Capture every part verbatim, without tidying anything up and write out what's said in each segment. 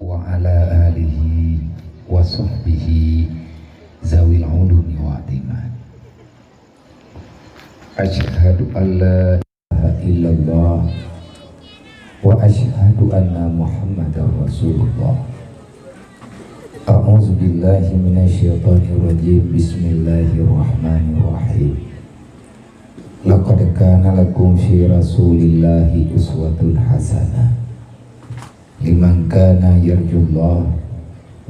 Wa ala alihi wa sahbihi zawil ulumi wa timan. Asyhadu an la ilaha illallah wa asyhadu anna Muhammadar Rasulullah. A'udzu billahi minasy syaithanir rajim. Bismillahirrahmanirrahim. Laqad kana lakum fi Rasulillahi uswatun hasanah liman kana yarjullah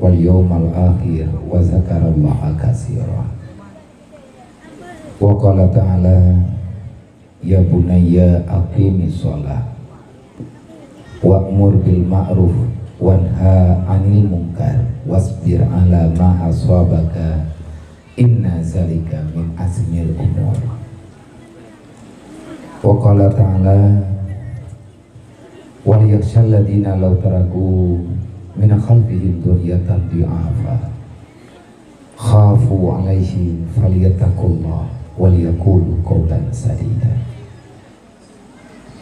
wal yaumal akhir wa zakarallaha katsira. Wa qala ta'ala, "Ya bunayya aqimis shalah wa'mur bil ma'ruf wanha 'anil munkar wasbir 'ala ma asabaka inna zalika min azmil umur." Wa qala ta'ala, "Wal yakhshal ladzina law taraku min khalfihim dzurriyyatan dhi'afa khafu 'alaihim falyattaqullah wal yaqulu qawlan sadida."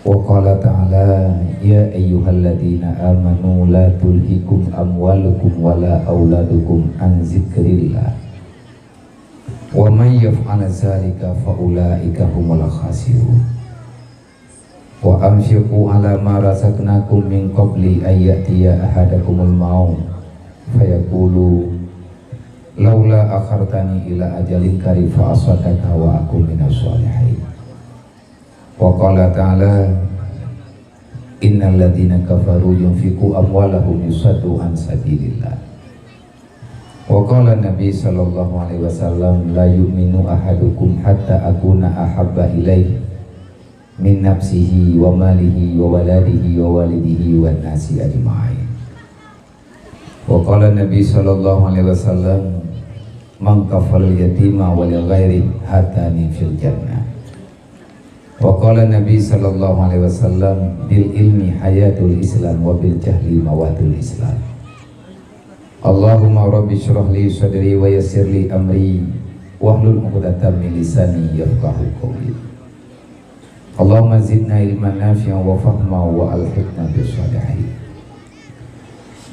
Wa qala ta'ala, "Ya ayyuhalladzina amanu la tulhikum amwalukum wala auladukum an dzikrillah wa may yaf'al dzalika fa ulaika humul khasirun." Wa anfiqu 'ala ma razaqnakum min qabli an ya'tiya ahadakumul maut fayaqulu laula akhartani ila ajalin qarib fa asaddaqa wa akun minas shalihin. Wa qala ta'ala, "Innal ladzina kafaru yunfiqu amwalahum yusaddu an sabilillah." Wa qala Nabi sallallahu alaihi wasallam, "La yu'minu ahadukum hatta akuna ahabba ilaihi min nafsihi wa malihi wa waladihi wa walidihi wan nasi ajma'in." Wa qala Nabi sallallahu alaihi wasallam, "Man kafala yatima wa li ghairi hatani fil jannah." Wa qala Nabi sallallahu alaihi wasallam, "Bil ilmi hayatul Islam wa bil jahli mawatul Islam." Allahumma rabbi shrah li sadri wa yassir li amri wahlul 'uqdatam min lisani yafqahu qawli. Allahumma zidna ilman nafi'an wa fahma wa alhiqna bis shalihin.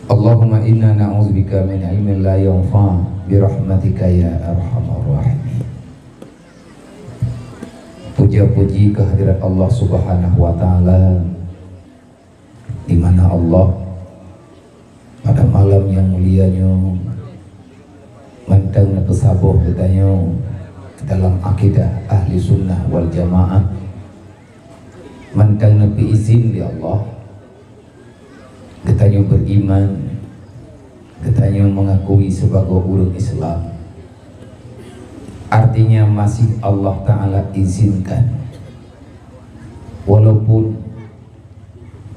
Allahumma inna na'udzubika min ilmin la yanfa' bi rahmatika ya arhamar rahimin. Puja-puji kehadirat Allah Subhanahu wa Ta'ala, di mana Allah pada malam nyang mulia nyoe mantong neupeusaboh geutanyoe dalam akidah Ahli Sunnah wal Jamaah, mantong neupeuizin lé Allah geutanyoe beriman, geutanyoe mengakui sebagai ureuëng Islam. Artinya masih Allah Ta'ala izinkan, walaupun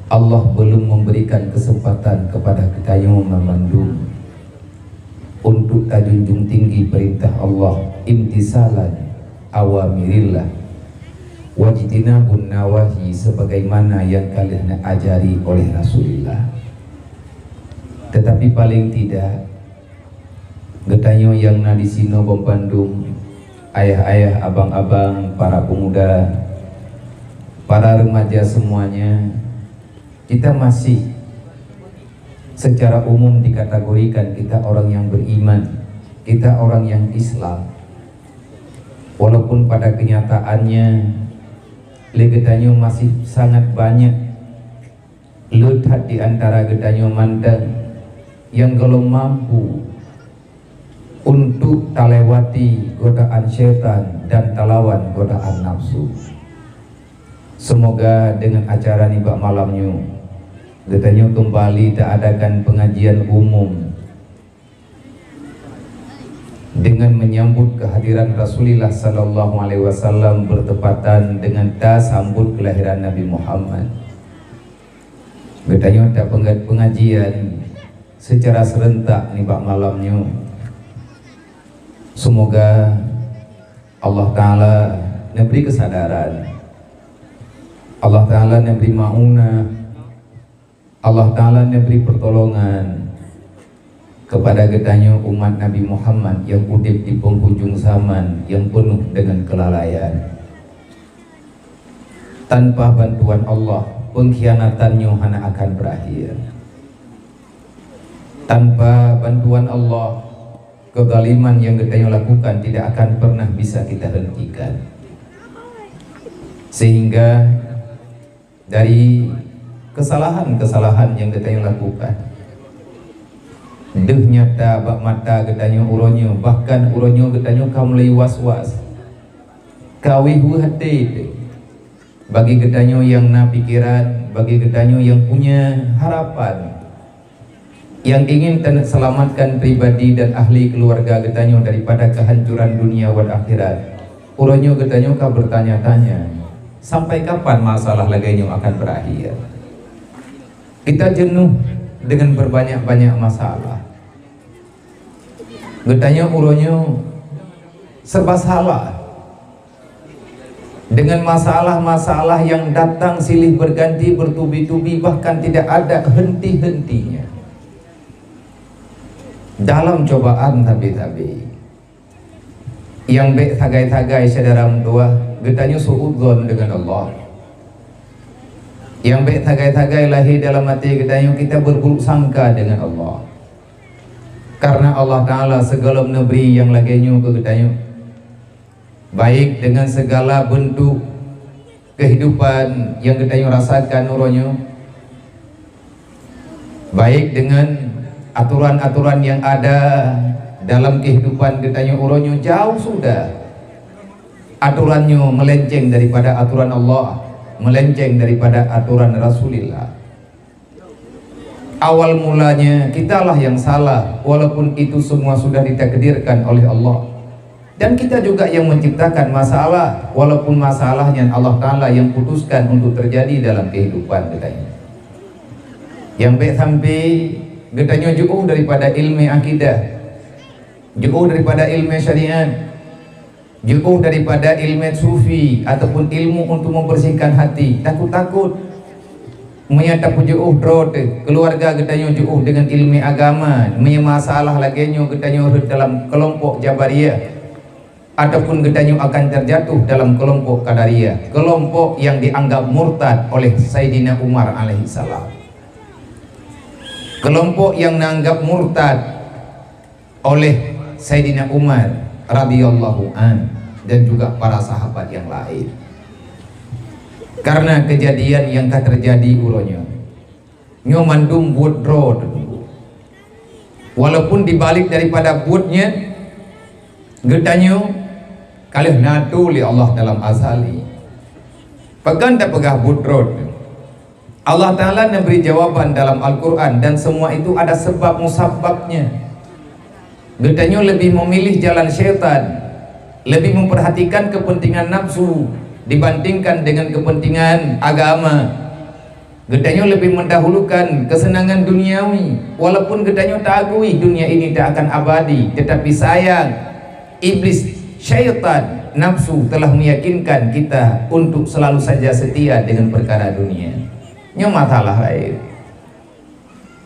Allah belum memberikan kesempatan kepada geutanyoe meumandum untuk tajunjung tinggi perintah Allah, imtisalan awamirillah, wajtinabun nawahi, sebagaimana yang ka lheueh neuajari oleh Rasulullah. Tetapi paling tidak, geutanyoe nyang na disinoe banmandum, ayah-ayah, abang-abang, para pemuda, para remaja semuanya, kita masih secara umum dikategorikan kita orang yang beriman, kita orang yang Islam. Walaupun pada kenyataannya, lé geutanyoe masih sangat banyak le that di antara geutanyoe mantong nyang gohlom mampu untuk talewati godaan syaitan dan talawan godaan nafsu. Semoga dengan acara nibak malam nyoe, geutanyoe kembali taadakan pengajian umum dengan menyambut kehadiran Rasulullah sallallahu alaihi wasallam bertepatan dengan tasambut kelahiran Nabi Muhammad. Geutanyoe tapeugét pengajian secara serentak nibak malam nyoe. Semoga Allah Ta'ala neubri kesadaran, Allah Ta'ala neubri maunah, Allah Ta'ala neubri pertolongan kepada geutanyoe umat Nabi Muhammad nyang udeb di penghujung zaman nyang peunoh deungon keulalaian. Tanpa bantuan Allah, pengkhianatan nyoe hana akan berakhir. Tanpa bantuan Allah, kezaliman yang geutanyoe lakukan tidak akan pernah bisa kita hentikan. Sehingga dari kesalahan-kesalahan yang geutanyoe lakukan, deuh nyata bak mata geutanyoe uroe nyoe, bahkan uroe nyoe geutanyoe ka mulai was-was, ka weueh-weueh até teuh. Bagi geutanyoe nyang na pikeran, bagi geutanyoe nyang punya harapan, nyang ingin teuselamatkan pribadi dan ahli keluarga geutanyoe daripada kehancuran dunia wal akhirat, uroe nyoe geutanyoe ka bertanya-tanya, sampai kapan masalah lagée nyoe akan berakhir? Kita jenuh dengan berbanyak-banyak masalah. Geutanyoe uroe nyoe serba salah. Dengan masalah-masalah yang datang silih berganti, bertubi-tubi, bahkan tidak ada henti-hentinya. Dalam cobaan tabi-tabi. Nyang bék sagai-sagai syedara meutuwah, geutanyoe suudzon dengan Allah. Nyang bék sagai-sagai lahé dalam até geutanyoe kita berburuk sangka dengan Allah. Karena Allah Ta'ala sigohlom neubri nyang lagée nyoe keu geutanyoe. Baik dengan segala bentuk kehidupan nyang geutanyoe rasakan uroe nyoe, baik dengan aturan-aturan yang ada dalam kehidupan geutanyoe uroe nyoe, jauh sudah aturan nyoe melenceng daripada aturan Allah, melenceng daripada aturan Rasulullah. Awal mulanya kitalah yang salah, walaupun itu semua sudah ditakdirkan oleh Allah. Dan kita juga yang menciptakan masalah, walaupun masalah nyan Allah Ta'ala yang putuskan untuk terjadi dalam kehidupan geutanyoe. Nyang bék sampai geutanyoe jiôh daripada ilmu akidah, jiôh daripada ilmu syariat, jiôh daripada ilmu sufi ataupun ilmu untuk membersihkan hati, takut-takut. Meunyoe tapeujiôh droe teuh, keuluwarga geutanyoe jiôh deungon iéleumé agama, meunyoe masalah lagée nyoe geutanyoe rhot dalam keulompok Jabariyah ataupun geutanyoe akan teujatuh dalam keulompok Qadariyah, keulompok nyang jianggab murtad oleh Saidina Umar alaihissalam. Keulompok nyang neuanggab murtad oleh Saidina Umar radhiyallahu an dan juga para sahabat nyang laén. Karena keujadian nyang ka teujadi uroe nyoe, nyoe mandum buet droe teuh. Walaupun dibalik daripada buet nyan, geutanyoe ka lheueh neuatoe lé Allah dalam azali. Pakon tapeugah buet droe teuh? Allah Ta'ala neubri jawaban dalam Al-Quran, dan semua itu ada sebab musababnya. Geutanyoe leubeh memilih jalan syaitan, leubeh memperhatikan kepentingan nafsu dibandingkan dengan kepentingan agama. Geutanyoe leubeh mendahulukan kesenangan duniawi, walaupun geutanyoe taakui dunia ini tak akan abadi, tetapi sayang, iblis, syaitan, nafsu telah meyakinkan kita untuk selalu saja setia dengan perkara dunia. Nyoe masalah laén.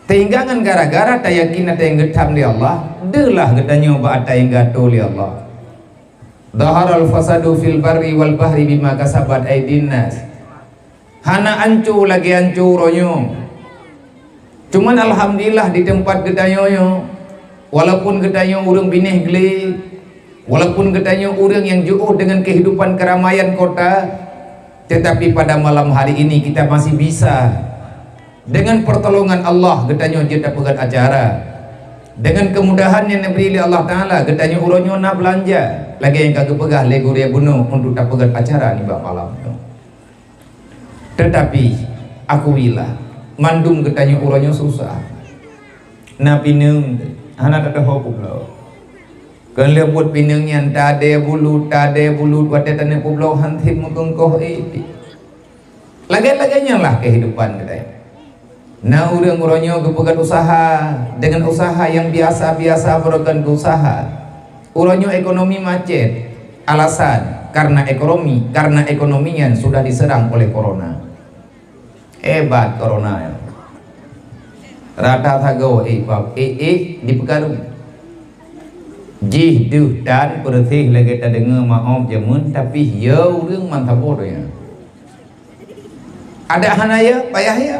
Sehingga ngon gara-gara tayakin ata nyang geutham lé Allah, deuh lah geutanyoe bak ata nyang geuatoe lé Allah. Dhaharal fasadu fil barri wal bahri bima kasabat aidin nas. Hana anco lagée anco uroe nyoe. Cuman alhamdulillah di teumpat geutanyoe nyoe, walaupun geutanyoe ureuëng binéh glé, walaupun geutanyoe ureuëng nyang jiôh deungon keuhidupan keuramaian kota, tetapi pada malam hari ini kita masih bisa, dengan pertolongan Allah, geutanyoe jeuet tapeugét acara. Dengan kemudahan nyang neubri lé Allah Ta'ala, geutanyoe uroe nyoe na beulanja, lagée nyang ka geupeugah lé gurée bunoe untuk tapeugét acara nibak malam nyoe. Tetapi, akuilah, mandum geutanyoe uroe nyoe susah. Na pineung, hana tatuho peubloe. Kon lé buet pineung nyan tadée bulut, tadée bulut, watée taneuk peubloe han sép meukeungkoh ék. Lagée-lagée nyan lah keuhidupan geutanyoe. Na ureuëng uroe nyoe geupeugét usaha, deungon usaha nyang biasa-biasa beureukan keu usaha. Uroe nyoe ekonomi macet. Alasan, karena ekonomi, karena ekonomi nyan sudah diserang oleh corona. Hebat corona nyan. Rata sagoe éh pab, éh, éh, dipeukaru. Jih deuh tan peureuséh lagée tadeungoe maob jameun, tapi yo ureuëng man saboh donya. Adak hana ya, payah ya.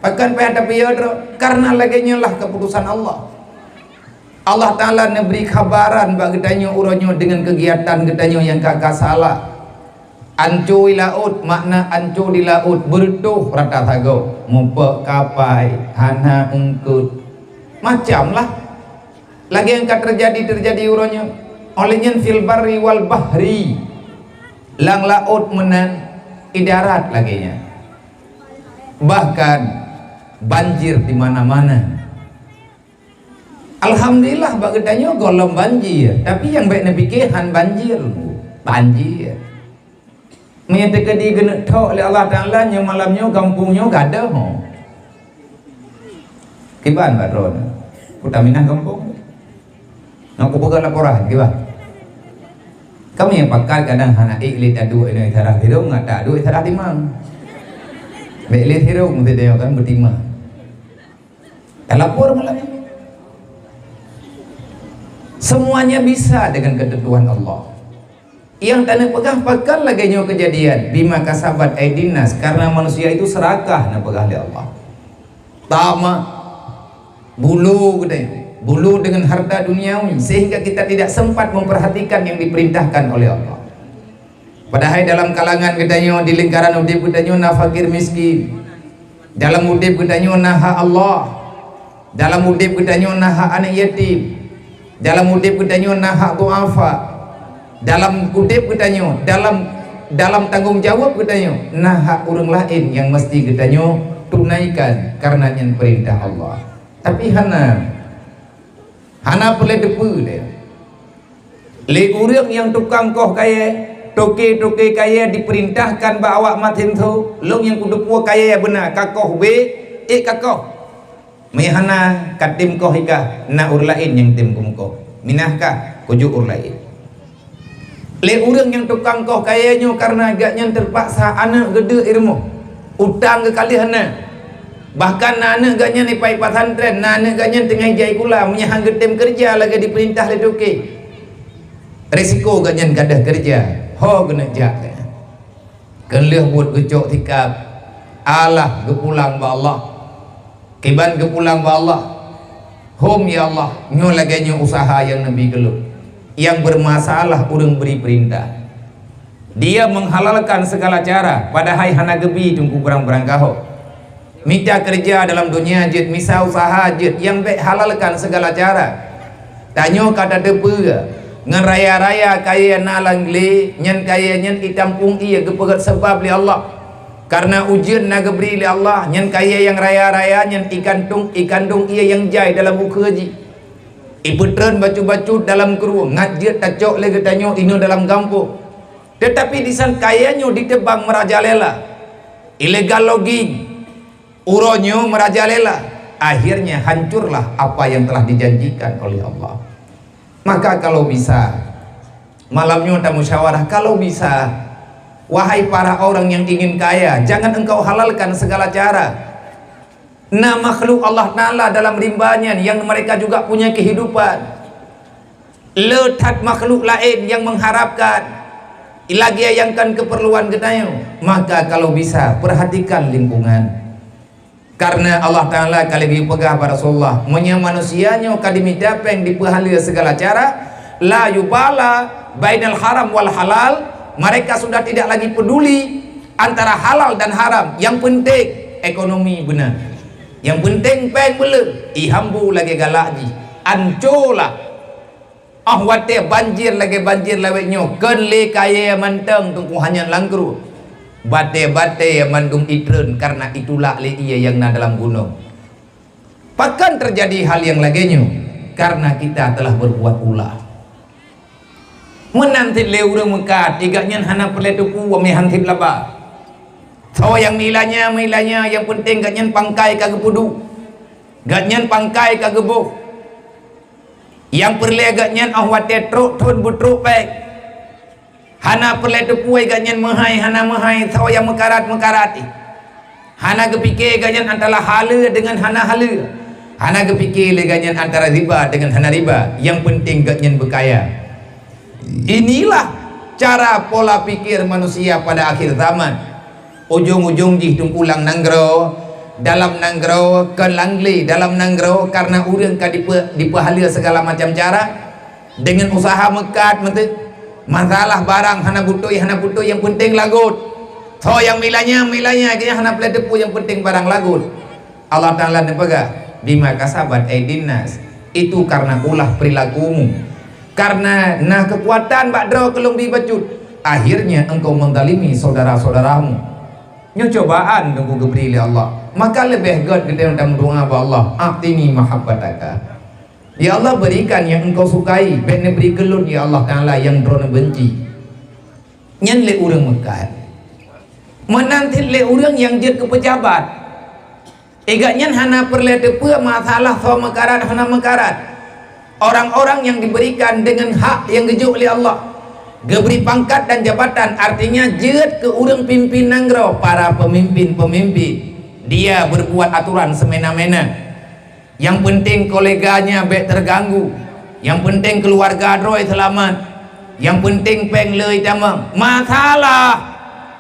Pakon payah tapiôh droe? Karena lagée nyoe lah keuputosan Allah. Allah Taala neubri khabaran bak geutanyoe uroe nyoe deungon keugiatan geutanyoe nyang ka-ka salah. Anco i laôt, makna anco di laôt, beureutoh rata sagoe, mupok kapai, hana eungkot. Macam lah. Lagée nyang ka teujadi-teujadi uroe nyoe. Óh lheueh nyan fil barri wal bahri, lam laôt meunan, i darat lagée nyan. Bahkan banjir di mana-mana. Alhamdulillah bak geutanyoe gohlom banjir, tapi nyang bék neupike han banjir, banjir. Meunyoe teukeudi geuneuk thok lé Allah Taala nyoe malam nyoe gampông nyoe gadôh ho. Kiban bak droeneuh. Putaminah gampông. Nak kupeugah laporan kiban. Kami nyang pakat kadang hana ék lé taduek inoe sarah sirong, ngat taduek sarah timang. Bék lé sirong meusidéh kan beutimang. Talapor malam nyoe. Semuanya bisa dengan ketentuan Allah. Nyang taneuk peugah pakon lagée nyoe keujadian, bima kasabat aidin nas, karena manusia itu serakah neupeugah lé Allah. Tamak, bulu geutanyoe, bulu dengan harta duniawi, sehingga kita tidak sempat memperhatikan yang diperintahkan oleh Allah. Padahai dalam kalangan geutanyoe, di lingkaran udeb geutanyoe na fakir miskin. Dalam udeb geutanyoe na hak Allah. Dalam udeb geutanyoe na hak aneuk yatim. Dalam udeb geutanyoe na hak duafa. Dalam udeb geutanyoe, dalam, dalam tanggong jaweueb geutanyoe na hak ureuëng laén nyang meusti geutanyoe tunaikan, karena nyan peurintah Allah. Tapi hana, hana peureulée teupeue lé. Lé ureuëng nyang tukang koh kayée, toke-toke kayée dipeurintahkan bak awak maté tho, lôn nyang kuteupue kayée beuna, ka koh bék, ék ka koh. Meuhana ka tem koh ikah, na ureuëng laén nyang tem keumeukoh. Minah kah, kujok ureuëng laén. Lé ureuëng nyang tukang koh kayée nyoe kareuna geuhnyan teupaksa aneuëk geudeuk i rumoh. Utang geukalih hana. Bahkan na aneuëk geuhnyan ipai pesantren, na aneuëk geuhnyan teungoh jai kula, meunyoe han geutem keureuja lagée dipeurintah lé toke. Risiko geuhnyan gadôh keureuja, ho geuneuk jak geuhnyan. Keu lheueh buet geucok sikab, alah geupulang bak Allah. Kiban geupulang bak Allah. Hom ya Allah, nyoe lagée nyoe usaha nyang neubi keu lôn. Nyang beurmasalah ureuëng bri peurintah. Dia menghalalkan segala cara, padahai hana geubi teungku barang-barang gaho. Mita keureuja dalam donya jeuet, misa usaha jeuet, nyang bék halalkan segala cara. Tanyoe ka tateupeue, ngon raya-raya kayée na lam glé, nyan kayée nyan itampung ié geupeugét seubab lé Allah. Kareuna ujeuen na geubri lé Allah, nyan kayée nyang raya-raya nyan ikantong, ikandong ié nyang jai dalam ukeue jih. Ipeutreun bacut-bacut dalam krueng, ngat jeuet tacok lé geutanyoe inoe dalam gampông. Teutapi disan kayée nyoe diteubang meurajalela. Illegal logging. Uroe nyoe meurajalela, akhirnya hancurlah apa yang telah dijanjikan oleh Allah. Maka kalau bisa, malam nyoe tamusyawarah, kalau bisa, wahai para orang yang ingin kaya, jangan engkau halalkan segala cara. Na makhluk Allah Taala dalam rimba nyan yang mereka juga punya kehidupan. Le that makhluk laén nyang mengharapkan, lagée nyang kon keupeurluan geutanyoe, maka kalau bisa, perhatikan lingkungan. Karena Allah Taala ka lheueh geupeugah bak Rasulullah, meunyoe manusia nyoe ka dimita péng dipeuhaleue segala cara, la yubala bainal haram wal halal, mereka sudah tidak lagi peduli antara halal dan haram, yang penting ekonomi beuna. Yang penting péng beuleu, ihambu lagée galak jih, anco lah. Óh watée banjir lagée banjir lawét nyoe, kon lé kayée mantong teungku hanyot langkru. Batée-batée mandum itreun kareuna itulak lé ié nyang na dalam gunong. Pakon teujadi hal nyang lagée nyoe? Kareuna kita telah berbuat ulah. Meunan cit lé ureuëng meukat, i gobnyan hana peureulée teupeu meuhan cit laba. Soe nyang meulanya, meulanya, nyang peunteng gobnyan pangkai ka geupeuduek. Gobnyan pangkai ka geuboh. Nyang peureulée gobnyan óh watée trok thon beutrok péng. Hana peureulée teupeu gobnyan meuhai hana meuhai, soe nyang meukarat meukarat. Hana geupike gobnyan antara haleue deungon hana haleue. Hana geupike lé gobnyan antara riba deungon hana riba. Nyang peunteng gobnyan beukaya. Inilah cara pola pikir manusia pada akhir zaman. Ujong-ujong jih teungku lam nanggroe, Dalam nanggroe kon langli, dalam nanggroe karena ureuëng ka dipe-, dipeuhaleue segala macam cara, dengan usaha meukat meuteuk. Masalah barang hana butôi, hana butôi, yang penting lagot. Tho yang milanya, milanya, kayaknya hana peuleueh teupeu, yang penting barang lagot. Allah Ta'ala neupeugah, "Bima kasabat aidin nas." Itu karena ulah perilakumu. Karena na kekuatan bak droe keulong bi bacut, akhirnya engkau menzalimi saudara-saudaramu. Nyoe cobaan teungku geubri lé Allah. Maka leubeh gét geutanyoe tameudoá bak Allah, "A'tini mahabbataka." Ya Allah, berikan yang engkau sukai, bék neubri keu lôn, ya Allah Ta'ala, yang droeneuh benci. Nyan lé ureuëng meukat. Meunan cit lé ureuëng nyang jeuet keu peujabat. Igat nyan hana peureulée teupeu masalah soe meukarat hana meukarat. Orang-orang yang diberikan dengan hak yang geujok lé Allah, geubri pangkat dan jabatan, artinya jeuet keu ureuëng pimpin nanggroe, para pemimpin-pemimpin. Dia berbuat aturan semena-mena. Nyang peunteng koleganya bék teuganggu. Nyang peunteng keuluwarga droe seulamat. Nyang peunteng péng le itamong. Masalah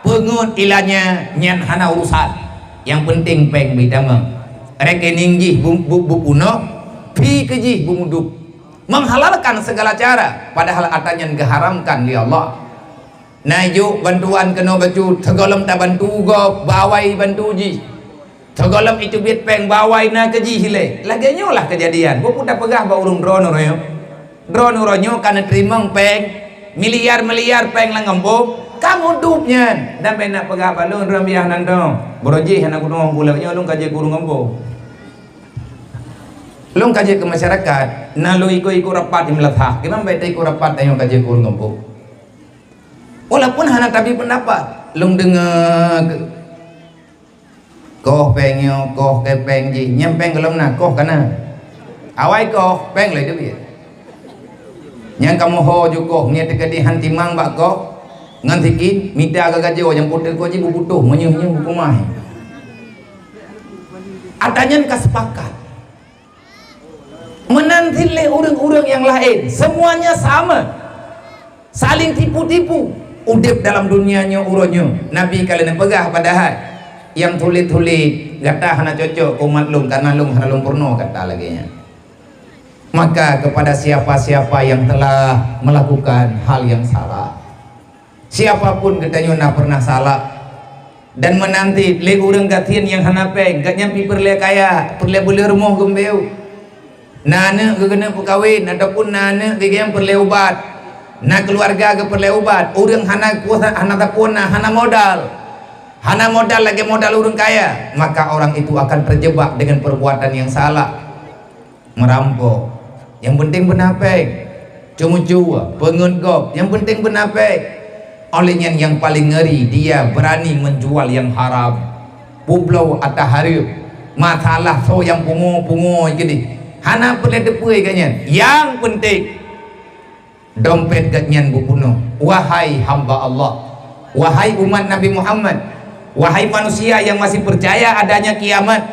peungeut ilanya nyan hana urusan. Nyang peunteng péng beuitamong. Rekening jih bu-, bu-, bupeunoh, pi keu jih beumudub. Menghalalkan segala cara, padahal atra nyan geuharamkan lé Allah. Na jok bantuan keunoe bacut, sigohlom tabantu gob, bak awai bantu jih. Sigohlom iteubiet péng, bak awai na keu jih ilée. Lagée nyoe lah keujadian. Peue tapeugah bak ureuëng droeneuh nyoe? Droeneuh nyoe ka neuteurimong péng, miliar-miliar péng lam gampông, ka mudub nyan. Dan bék na peugah bak lôn, "Droe biah nan dong. Baroe jih hana gunong gula nyoe lôn ka jeuet keu ureuëng gampông. Lôn ka jeuet keu masyarakat, na lôn ikot-ikot rapat di meulasah. Kiban bék taikot rapat tanyoe ka jeuet keu ureuëng gampông." Walaupun hana tabi pendapat, lôn deungoe keu koh péng nyoe, koh keu péng jih, nyang péng gohlom na, koh ka na. Awai koh, péng lé teubiet. Nyang kamoe ho ju koh, meunyoe teukeudi han timang bak koh, ngon sikin, mita gagajoe nyang putôh koh jih buputôh, meunyoe-nyoe bukumai. Atra nyan ka sepakat. Meunan cit lé ureuëng-ureuëng nyang laén, semuanya sama. Saling tipu-tipu. Udeb dalam dunia nyoe uroe nyoe. Nabi ka lheueh neupeugah padahai, "Nyang tuléh-tuléh gata hana cocok keu umat lôn, karena lôn hana lôn peurunoe gata lagée nyan." Maka kepada siapa-siapa yang telah melakukan hal yang salah, siapa pun geutanyoe na pernah salah. Dan meunan cit lé ureuëng gasien nyang hana péng, gobnyan pih peureulée kaya, peureulée beu le rumoh geumbeu. Na aneuëk geukeuneuk peukawen ataupun na aneuëk geukeuneuk peureulée ubat, na keuluwarga geupeureulée ubat, ureuëng hana kuasa, hana sapeue na, hana modal. Hana modal lagée modal ureuëng kaya, maka orang itu akan terjebak dengan perbuatan yang salah. Meurampok, nyang peunteng beuna péng. Ceumeucue, peungeut gob, nyang peunteng beuna péng. Óh lheueh nyan nyang paleng ngeuri, dia beurani meujual nyang haram. Peubloe atra hareuem. Masalah soe nyang pungo-pungo keudeh. Hana peureulée teupeue gobnyan. Nyang peunteng, dompet gobnyan bupeunoh. Wahai hamba Allah, wahai umat Nabi Muhammad, wahai manusia yang masih percaya adanya kiamat,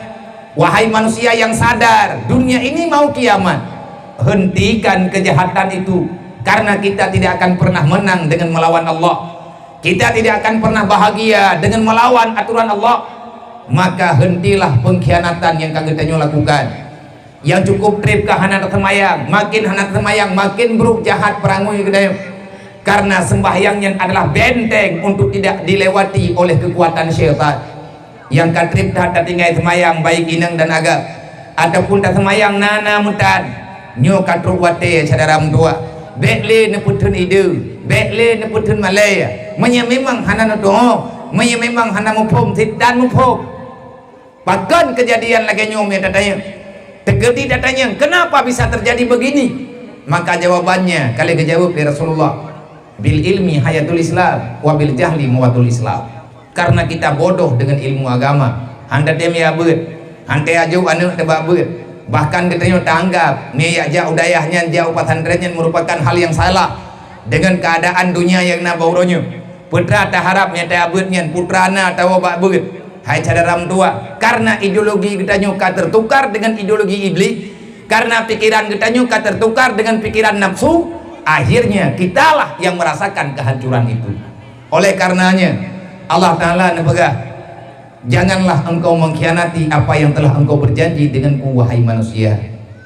wahai manusia yang sadar dunia ini mau kiamat, hentikan kejahatan itu, karena kita tidak akan pernah menang dengan melawan Allah. Kita tidak akan pernah bahagia dengan melawan aturan Allah. Maka hentilah pengkhianatan yang ka geutanyoe lakukan. Nyang cukup treb ka hana taseumayang, makin hana taseumayang, makin brok jahat peurangui geutanyoe. Karena sembahyang nyan adalah benteng untuk tidak dilewati oleh kekuatan syaitan. Nyang ka treb that tatinggai seumayang, baik inong dan agam, ataupun taseumayang na-na meutan, nyoe ka trok watée syedara meutuah. Bék lé neupeutheun ide, bék lé neupeutheun malée. Meunyoe memang hana neutuoh, meunyoe memang hana muphom, sitan muphom. Pakon keujadian lagée nyoe, meu tatanyong? Teukeudi tatanyong, "Kenapa bisa terjadi begini?" Maka jawabannya ka lheueh geujaweueb lé Rasulullah, "Bil ilmi hayatul Islam, wa bil jahli mawatul Islam." Karena kita bodoh dengan ilmu agama, han tatem ya beuet, han tajok aneuëk teuh bak beuet. Bahkan geutanyoe taanggab, meu jak u dayah nyan, jak u pesantren nyan merupakan hal yang salah dengan keadaan dunia nyang na bak uroe nyoe. Putra taharab nyang tajak beuet nyan putra na atawa bak beuet. Hai syedara meutuah, karena ideologi geutanyoe ka tertukar dengan ideologi Iblis, karena pikiran geutanyoe ka tertukar dengan pikiran nafsu, akhirnya kitalah yang merasakan kehancuran itu. Oleh karenanya, Allah Ta'ala neupeugah, Janganlah engkau mengkhianati apa yang telah engkau berjanji denganku, wahai manusia.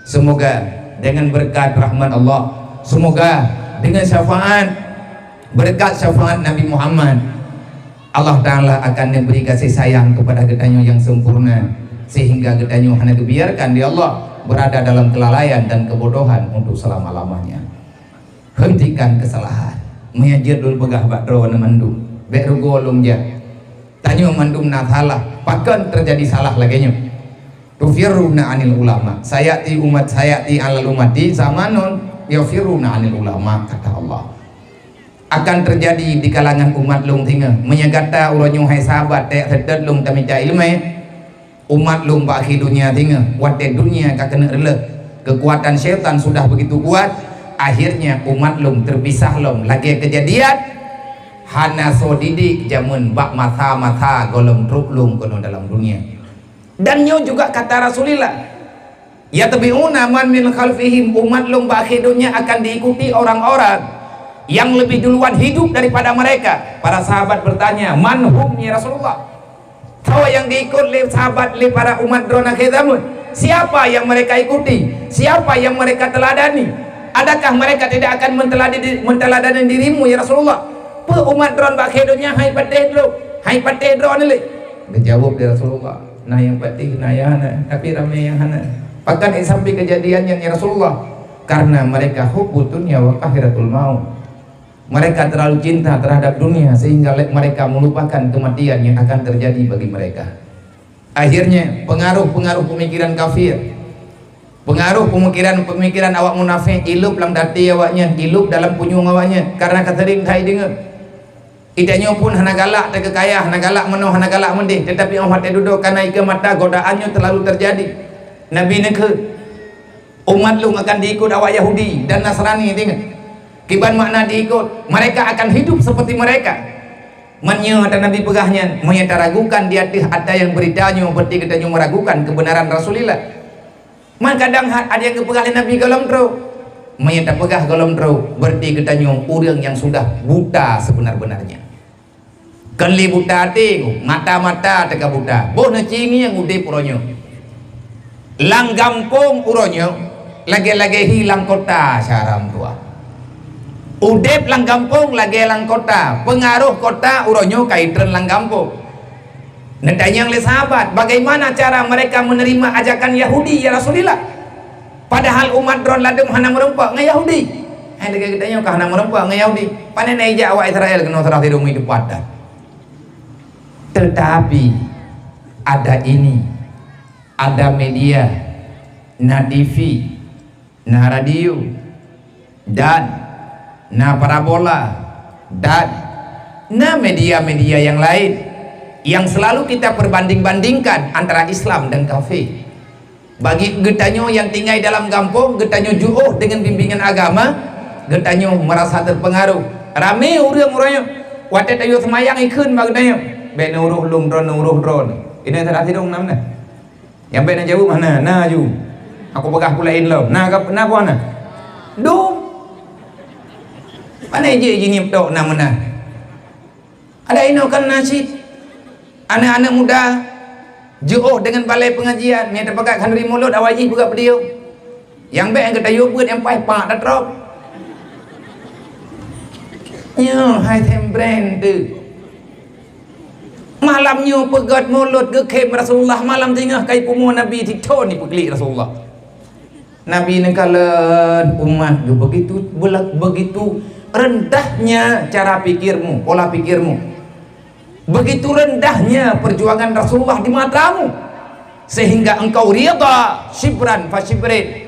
Semoga dengan berkat rahmat Allah, semoga dengan syafaat, berkat syafaat Nabi Muhammad, Allah Ta'ala akan memberi kasih sayang kepada geutanyoe yang sempurna, sehingga geutanyoe hana dibiarkan di Allah berada dalam kelalaian dan kebodohan untuk selama-lamanya. Hentikan kesalahan. Meunyoe jeuet lôn peugah bak droeneuh mandum, bék rugoe lôn jak. Tanyoe mandum na salah. Pakon teujadi salah lagée nyoe? Tufirruna anil ulama. Sayati umat, sayati alal umati zamanun yafirruna anil ulama, kata Allah. Akan teujadi di kalangan umat lôn singoh. Meunyoe gata uroe nyoe hai sahabat tajak seutôt lôn tamita iéleumé, umat lôn bak akhé donya singoh, watée donya ka keuneuk reuloh, keukuatan syaitan sudah begitu kuat, akhirnya umat lôn teupisah lom lagée keujadian hana soe didik jameun bak masa-masa gohlom trok lôn keunoe dalam donya. Dan nyoe juga kata Rasulullah, "Yatbi'una man min khalfihim," umat lôn bak akhé donya akan diikuti orang-orang yang lebih duluan hidup daripada mereka. Para sahabat bertanya, "Man hum, ya Rasulullah?" Soe nyang geuikot lé sahabat, lé para umat droeneuh akhé zaman? Siapa yang mereka ikuti? Siapa yang mereka teladani? Adakah mereka tidak akan menteladi-, menteladani dirimu, ya Rasulullah? Peue umat droeneuh bak akhé donya hai patéh droe, hai patéh droeneuh lé? Geujaweueb lé Rasulullah, "Na nyang patéh, na nyang hana, tapi ramé nyang hana." Pakon sampai keujadian nyan, ya Rasulullah? Karena mereka hubbud dunya wa karahtul maut. Mereka terlalu cinta terhadap dunia sehingga le-, mereka melupakan kematian yang akan terjadi bagi mereka. Akhirnya, pengaruh-pengaruh pemikiran kafir, pengaruh pemikiran-pemikiran awak munafék ilôb lam até awaknyan, ilôb dalam punyueng awaknyan, karena ka seuring hai deungoe. Geutanyoe pun hana galak takeu kaya, hana galak meunoe, hana galak meudéh, tetapi óh watée dudoe kana ikeue mata, godaan nyoe terlalu terjadi. Nabi neukheun, "Umat lôn akan diikot awak Yahudi dan Nasrani." Ingat, kiban makna diikot, mereka akan hidup seperti mereka. Meunyoe ata Nabi peugah nyan, meunyoe taragukan di ateueh ata nyang beurita nyoe, berarti geutanyoe meragukan kebenaran Rasulullah. Man kadang ha-, ada nyang geupeugah lé Nabi gohlom trok. Meunyoe tapeugah gohlom trok, berarti geutanyoe ureuëng nyang sudah buta sebenar-benarnya. Kon lé buta até, mata-mata teuka buta. Boh neucingieng udeb uroe nyoe. Lam gampông uroe nyoe lagée-lagée hi lam kota, syara meutuah. Udeb lam gampông lagée lam kota, peungaroh kota uroe nyoe ka itreun lam gampông. Neutanyong lé sahabat, bagaimana cara mereka menerima ajakan Yahudi, ya Rasulullah? Padahal umat droe ladum hana meurumpok ngon Yahudi. Hai, lagée geutanyoe ka hana meurumpok ngon Yahudi. Pane na ijak awak Israel keunoe seurah sidong meuidupat dah. Tetapi ada ini, ada media, na T V, na radio, dan na parabola, dan na media-media yang lain yang selalu kita perbanding-bandingkan antara Islam dan kafir. Bagi geutanyoe nyang tinggai dalam gampông, geutanyoe jiôh deungon bimbingan agama, geutanyoe meurasa teupeungaroh. Ramé ureuëng uroe nyoe, watée tayue seumayang ikheun bak geutanyoe, "Bék neuroh lôn droe, neuroh droe." Ini salah sidong nam na. Nyang bék na jaweueb hana, na ju. Aku peugah peue laén lom. Na ka, na peue hana? Dum. Pane jih jinyeb tok na meunan. Ada inoe kan na cit. Aneuk-aneuk muda jiôh deungon balai pengajian, nyang teupeugah khanduri mulod awai jih peugah peudiyong. Nyang bék nyang geutayue beuet nyang paih pak tatrok. Nyoe hai tem brand tu. Malam nyoe peugét mulod geukhém Rasulullah, malam teungoh kai pumoe Nabi titho ni peuklik Rasulullah. Nabi neukalon umat geuh begitu bela-, begitu rendahnya cara pikirmu, pola pikirmu. Begitu rendahnya perjuangan Rasulullah di matamu, sehingga engkau ridha syibran fa syibrin.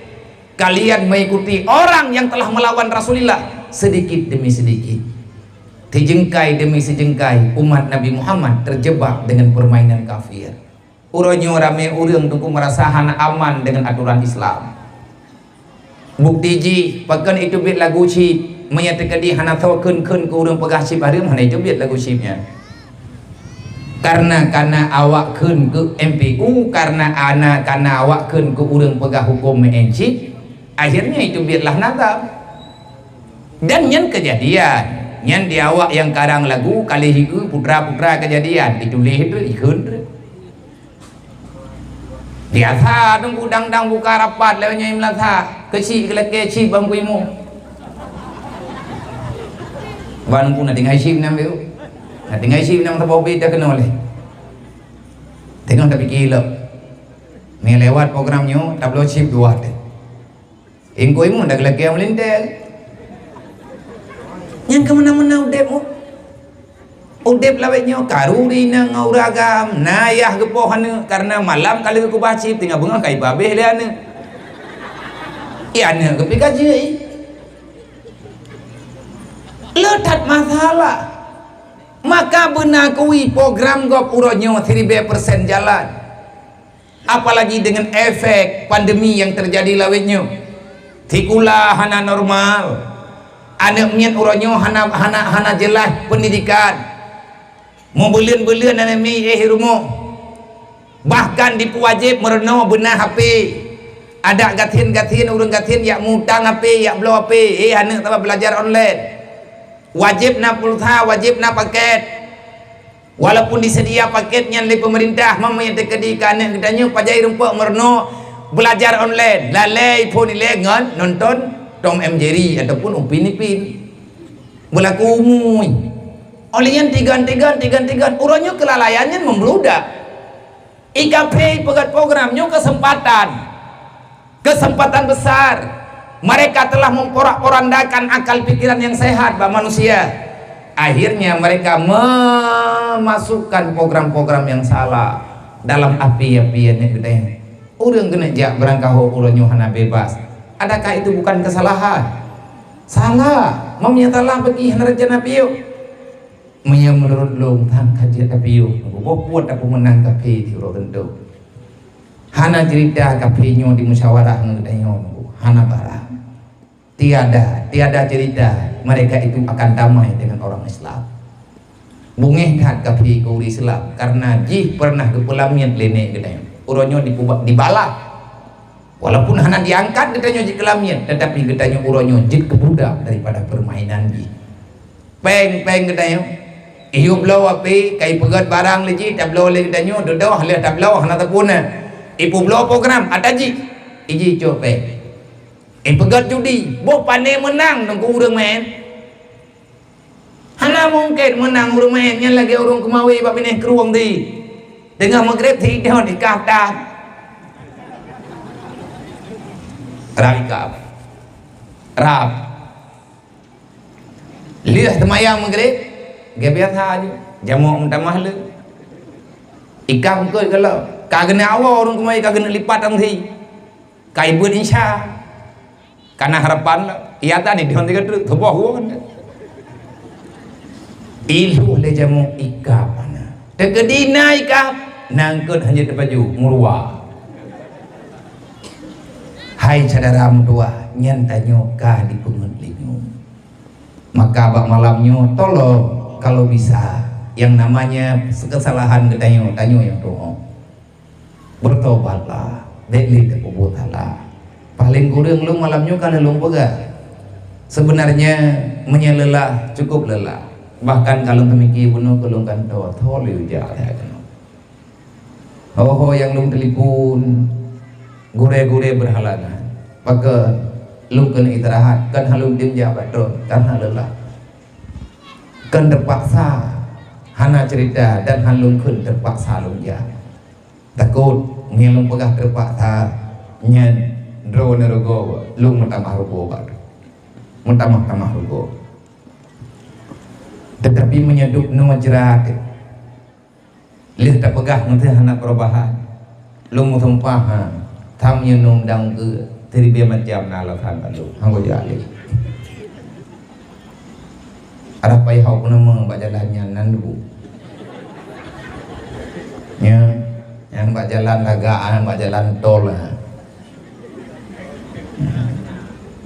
Kalian mengikuti orang yang telah melawan Rasulullah sedikit demi sedikit. Sijengkai demi sijengkai umat Nabi Muhammad terjebak dengan permainan kafir. Uroe nyoe ramé ureuëng teungku meurasa hana aman deungon atoran Islam. Bukti jih, pakon iteubiet lagu chip, meunyoe teukeudi hana soe kheun-kheun keu ureuëng peugah chip hareuem, hana iteubiet lagu chip nyan. Karena, karena awak kheun keu M P U, karena ana, karena awak kheun keu ureuëng peugah huköm meu'en chip, akhirnya iteubiet lah nazam. Dan nyan keujadian, nyan di awak nyang karang lagu ka lheueh hiku putra-putra keujadian, ituléh treuk, ikheun treuk. Biasa teungku dang-dang buka rapat lewat nyoe meulasa, keuchik geulakée chip bang kuimu. Ban teungku na tinggai chip nam biu. Na tinggai chip nam saboh bit dah keunoe lé. Teungoh tapike lom. Mé lewat program nyoe tabloe chip dua teuh. Ingkoi mu dak lakée meulintée. Nyang keumeuna-meuna udeb mu. Udeb lawét nyoe karu ri inong ngon ureueng agam, na yah geupoh aneuk karena malam ka lheueh keubah cit teungoh beungoh ka iba abéh lé aneuk. I aneuk geupika jeuet i. Le that masalah. Maka beuna kui program gob uroe nyoe siribée persen jalan. Apalagi dengan efek pandemi yang terjadi lawét nyoe. Sikula hana normal. Aneuk miet uroe nyoe hana, hana, hana jeulaih peundidikan. Meubeuleuen-beuleuen aneuk miet éh rumoh. Bahkan dipeuwajéb meurunoe beuna H P. Adak gasien-gasien ureueng gasien jak mutang H P, jak bloe H P. Éh aneuk saban beulajar online. Wajéb na pulsa, wajéb na paket. Walaupun diseudia paket nyan lé peumeurintah, meunyoe teukeudi keu aneuk geutanyoe pajan rumpok meurunoe beulajar online, lalée phon ilée ngon nonton Tom and Jerry ataupun Upin Ipin. Beulaku umui. Óh lheueh nyan tigon-tigon, tigon-tigon, uroe nyoe keulalaian nyan meubludak. I kafé peugét program nyoe keuseumpatan. Keuseumpatan besar. Mereka telah memporak-porandakan akal pikiran yang sehat bak manusia. Akhirnya mereka memasukkan program-program yang salah dalam api-api yang geude. Ureueng keuneuk jak beurangkaho uroe nyoe hana bebas. Adakah itu bukan kesalahan? Salah. Meunyoe salah bagi hana rencana piôh. Meunyoe meunurot lôn, tan ka jeuet tapiôh, boh buet tapeumeunang kafé di uroe teuntu. Hana cerita kafé nyoe di musyawarah ngon geutanyoe, hana barang. Tiada, tiada cerita mereka itu akan damai dengan orang Islam. Beungéh that kafé keu ureueng Islam, karena jih pernah geupeulamiet lé nèk geutanyoe. Uroe nyoe dipuba-, dibalah. Walaupun hana diangkat geutanyoe jeuet keulamiet, tetapi geutanyoe uroe nyoe jeuet keu budak daripada permainan jih. Péng-péng geutanyoe. Iyup bloe api, ka ipeugét barang lé jih, tabloe lé geutanyoe, dudoh lheueh tabloe hana tapuna. Ipeubloe program, ata jih. Iji cok péng. Ipeugét judi, boh pané meunang nunggu ureueng main. Hana mungken meunang ureueng main nyan lagée ureueng keumawe bak binéh krueng di. Teungoh meugreb sidon ikah tan. Rab ikah. Rab. Lheueh teumayang meugreb, geubiasa aju. Jamok meutamah le. Ikah meukeue gala. Ka geuneuk awoe ureueng keumawe ka geuneuk lipat tang si. Ka ibeuet insya. Kana harapan, iya tadi dihon tiga truk, tuboh huon. Iluh lé jamok ikab hana. Teukeudi na ikab, nangkot hana teupaju, meuruwa. Hai syedara meutuwah, nyan tanyoe ka dipeungeut lé nyoe. Maka bak malam nyoe, tolong, kalau bisa, yang namanya kesalahan geutanyoe, tanyoe nyang tuho. Bertobatlah, bék lé tapeubuet salah. Paléng kureueng lôn malam nyoe ka lôn peugah. Sebenarnya, meunyoe leulah, cukup leulah. Bahkan ka lôn teumiki bunoe keu lôn kantoe, tho lé ujak lagée nyoe. Ho-ho nyang lôn telepon, gurée-gurée berhalangan. Pakon lôn keuneuk istirahat, kan han lôn tem jak bak droe, kan han leulah. Kan terpaksa, hana cerita dan han lôn kheun terpaksa lôn jak. Takot, meunyoe lôn peugah teupaksa, nyan droeneuh rugoe, lôn meutamah rugoe bak droe. Meutamah-tamah rugoe. Tetapi meunyoe dubnoe jrat, lheueh tapeugah meuseuh hana perubahan, lôn meusumpah, ha, tham nyoe nundang keu siribée macam na alasan bak lôn. Hana jak lé. Arah pai hok nama bak jalan nyan nan dulu. Nya, nyang bak jalan lagak, nyang bak jalan tol, ha.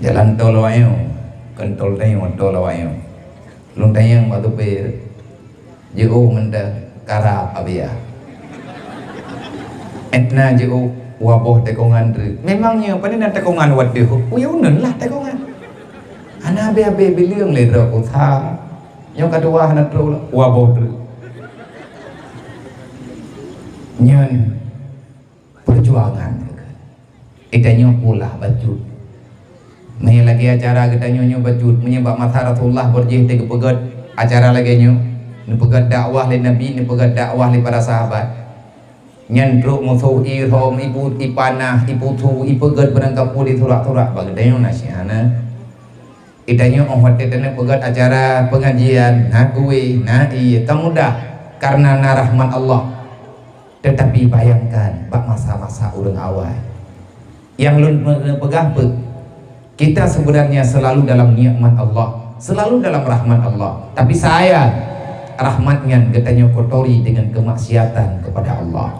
Jalan tol awak nyoe, kon tol tanyoe, tol awak nyoe. Lôn tanyong bak supir, jiôh mantong karab abiah. Etna jiôh waboh tekongan treuk. Memang nyoe pane na tekongan wadoh, uyuneun lah tekongan. Hana abéh-abéh bileueng lé droe kusa. Nyoe ka dua hana trok lom, waboh treuk. Nyan, percuma perjuangan. Geutanyoe pula bacut. Meunyoe lagée acara geutanyoe nyoe bacut, meunyoe bak masa Rasulullah beurjih teuh geupeugét acara lagée nyoe, neupeugét dakwah lé Nabi, neupeugét dakwah lé para sahabat. Nyan trok musoh irhom, ibu-, ipanah, ipusu, ipeugét beurangkapeue di surak-surak, bak geutanyoe na siat na. Geutanyoe óh watée taneuk peugét acara pengajian, na kueh, na ié, ka mudah, karena na rahmat Allah. Tetapi bayangkan bak masa-masa ureuëng awai. Nyang lôn pe-, peugah peuet, kita sebenarnya selalu dalam nikmat Allah, selalu dalam rahmat Allah. Tapi sayang, rahmat nyan geutanyoe kotori dengan kemaksiatan kepada Allah.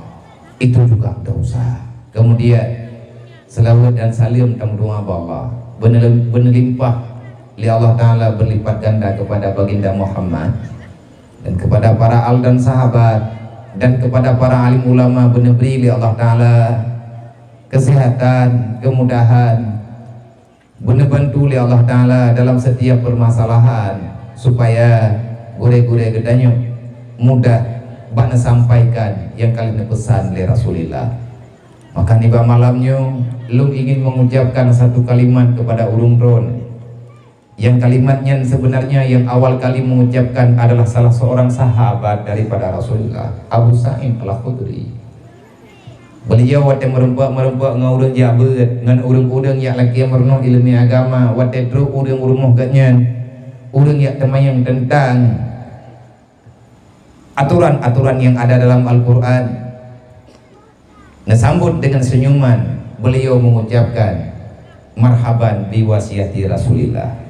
Itu juga dosa. Kemudian, selawat dan salam tameudoa bak Allah. Beuneu-, beuneulimpah lé Allah Taala berlipat ganda kepada Baginda Muhammad dan kepada para al dan sahabat dan kepada para alim ulama beuneubri lé Allah Taala kesehatan, kemudahan, beuneubantu lé Allah Taala dalam setiap permasalahan, supaya gurée-gurée geutanyoe mudah bak neusampaikan nyang ka lheueh neupeusan lé Rasulullah. Maka nibak malam nyoe, lôn ingin mengucapkan satu kalimat kepada ureuëng droen. Yang kalimat nyan sebenarnya yang awal kali mengucapkan adalah salah seorang sahabat daripada Rasulullah, Abu Sa'id Al-Khudri. Beliau watée meurumpok-meurumpok ngon ureuëng jak beuet, ngon ureuëng-ureuëng nyang lakée meurunoe iéleumé agama, watée trok ureuëng u rumoh geuhnyan, ureuëng nyang teumanyong teuntang aturan-aturan yang ada dalam Al-Quran, neusambot dengan senyuman, beliau mengucapkan, "Marhaban bi wasiati Rasulillah."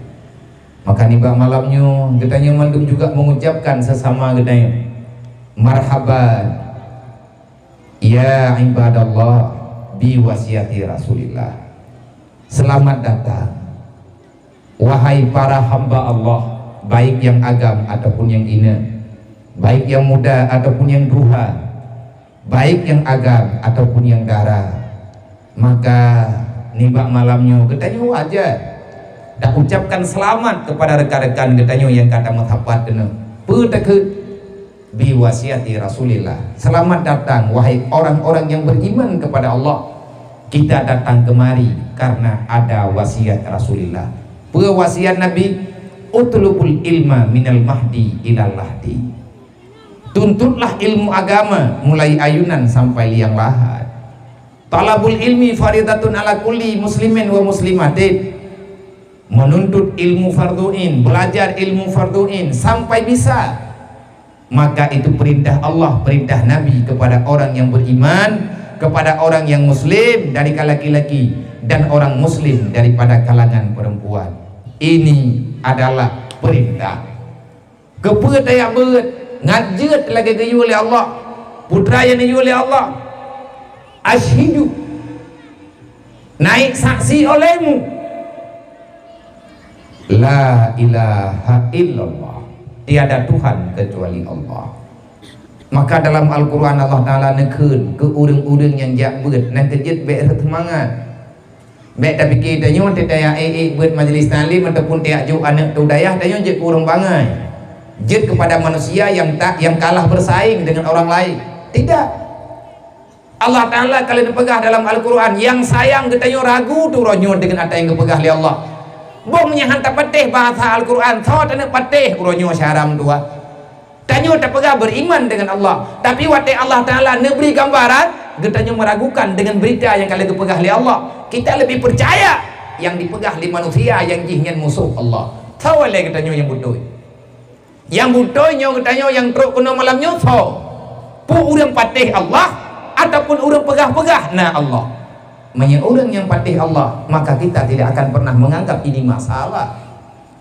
Maka nibak malam nyoe, geutanyoe mandum juga mengucapkan sesama geutanyoe, "Marhaban, ya ibadallah, bi wasiati Rasulillah." Selamat datang, wahai para hamba Allah, baik yang agam ataupun yang inong, baik yang muda ataupun yang tuha, baik yang agam ataupun yang dara. Maka, nibak malam nyoe geutanyoe wajar dan ucapkan selamat kepada rekan-rekan geutanyoe nyang ka tameusapat keunoe. Peue takheun? Bi wasiati Rasulillah. Selamat datang, wahai orang-orang yang beriman kepada Allah. Kita datang kemari karena ada wasiat Rasulillah. Peue wasiat Nabi? "Utlubul ilma minal mahdi ilal lahdi." Tuntutlah ilmu agama mulai ayunan sampai liang lahat. "Talabul ilmi faridatun ala kulli muslimin wa muslimatin." Menuntut ilmu fardu'in, belajar ilmu fardu'in sampai bisa. Maka itu perintah Allah, perintah Nabi kepada orang yang beriman, kepada orang yang muslim dari kalangan laki-laki, dan orang muslim daripada kalangan perempuan. Ini adalah perintah. Keupeue tajak beuet, ngat jeuet lagée geuyue lé Allah, putra nyang neuyue lé Allah. Asyhadu, naik saksi olehmu, la ilaha illallah, tiada Tuhan kecuali Allah. Maka dalam Al-Quran Allah Taala neukheun keu ureuëng-ureuëng nyang jak beuet, nyan keuh jeuet bék rhot seumangat. Bék tapike tanyoe teuka jak ék-ék beuet majlis taklim ataupun tajak jok aneuëk teu dayah, tanyoe jeuet keu ureuëng bangai. Jeuet keupada manusia nyang tak, nyang kalah bersaing dengan orang lain. Tidak. Allah Taala ka lheueh neupeugah dalam Al-Quran, nyang sayang geutanyoe ragu tu uroe nyoe deungon ata nyang geupeugah lé Allah. Boh meunyoe han tapatéh bahasa Al-Quran, soe taneuk patéh uroe nyoe syara meutuah. Tanyoe tapeugah beriman dengan Allah, tapi watée Allah Taala neubri gambaran, geutanyoe meragukan dengan berita nyang ka lheueh geupeugah lé Allah. Kita lebih percaya nyang dipeugah lé manusia nyang jih nyan musoh Allah. Soe lé geutanyoe nyang beutôi? Nyang beutôi nyoe geutanyoe nyang trok keunoe malam nyoe soe? Peue ureuëng patéh Allah ataupun ureuëng peugah-peugah na Allah? Meunyoe ureuëng nyang patéh Allah, maka kita tidak akan pernah menganggap ini masalah.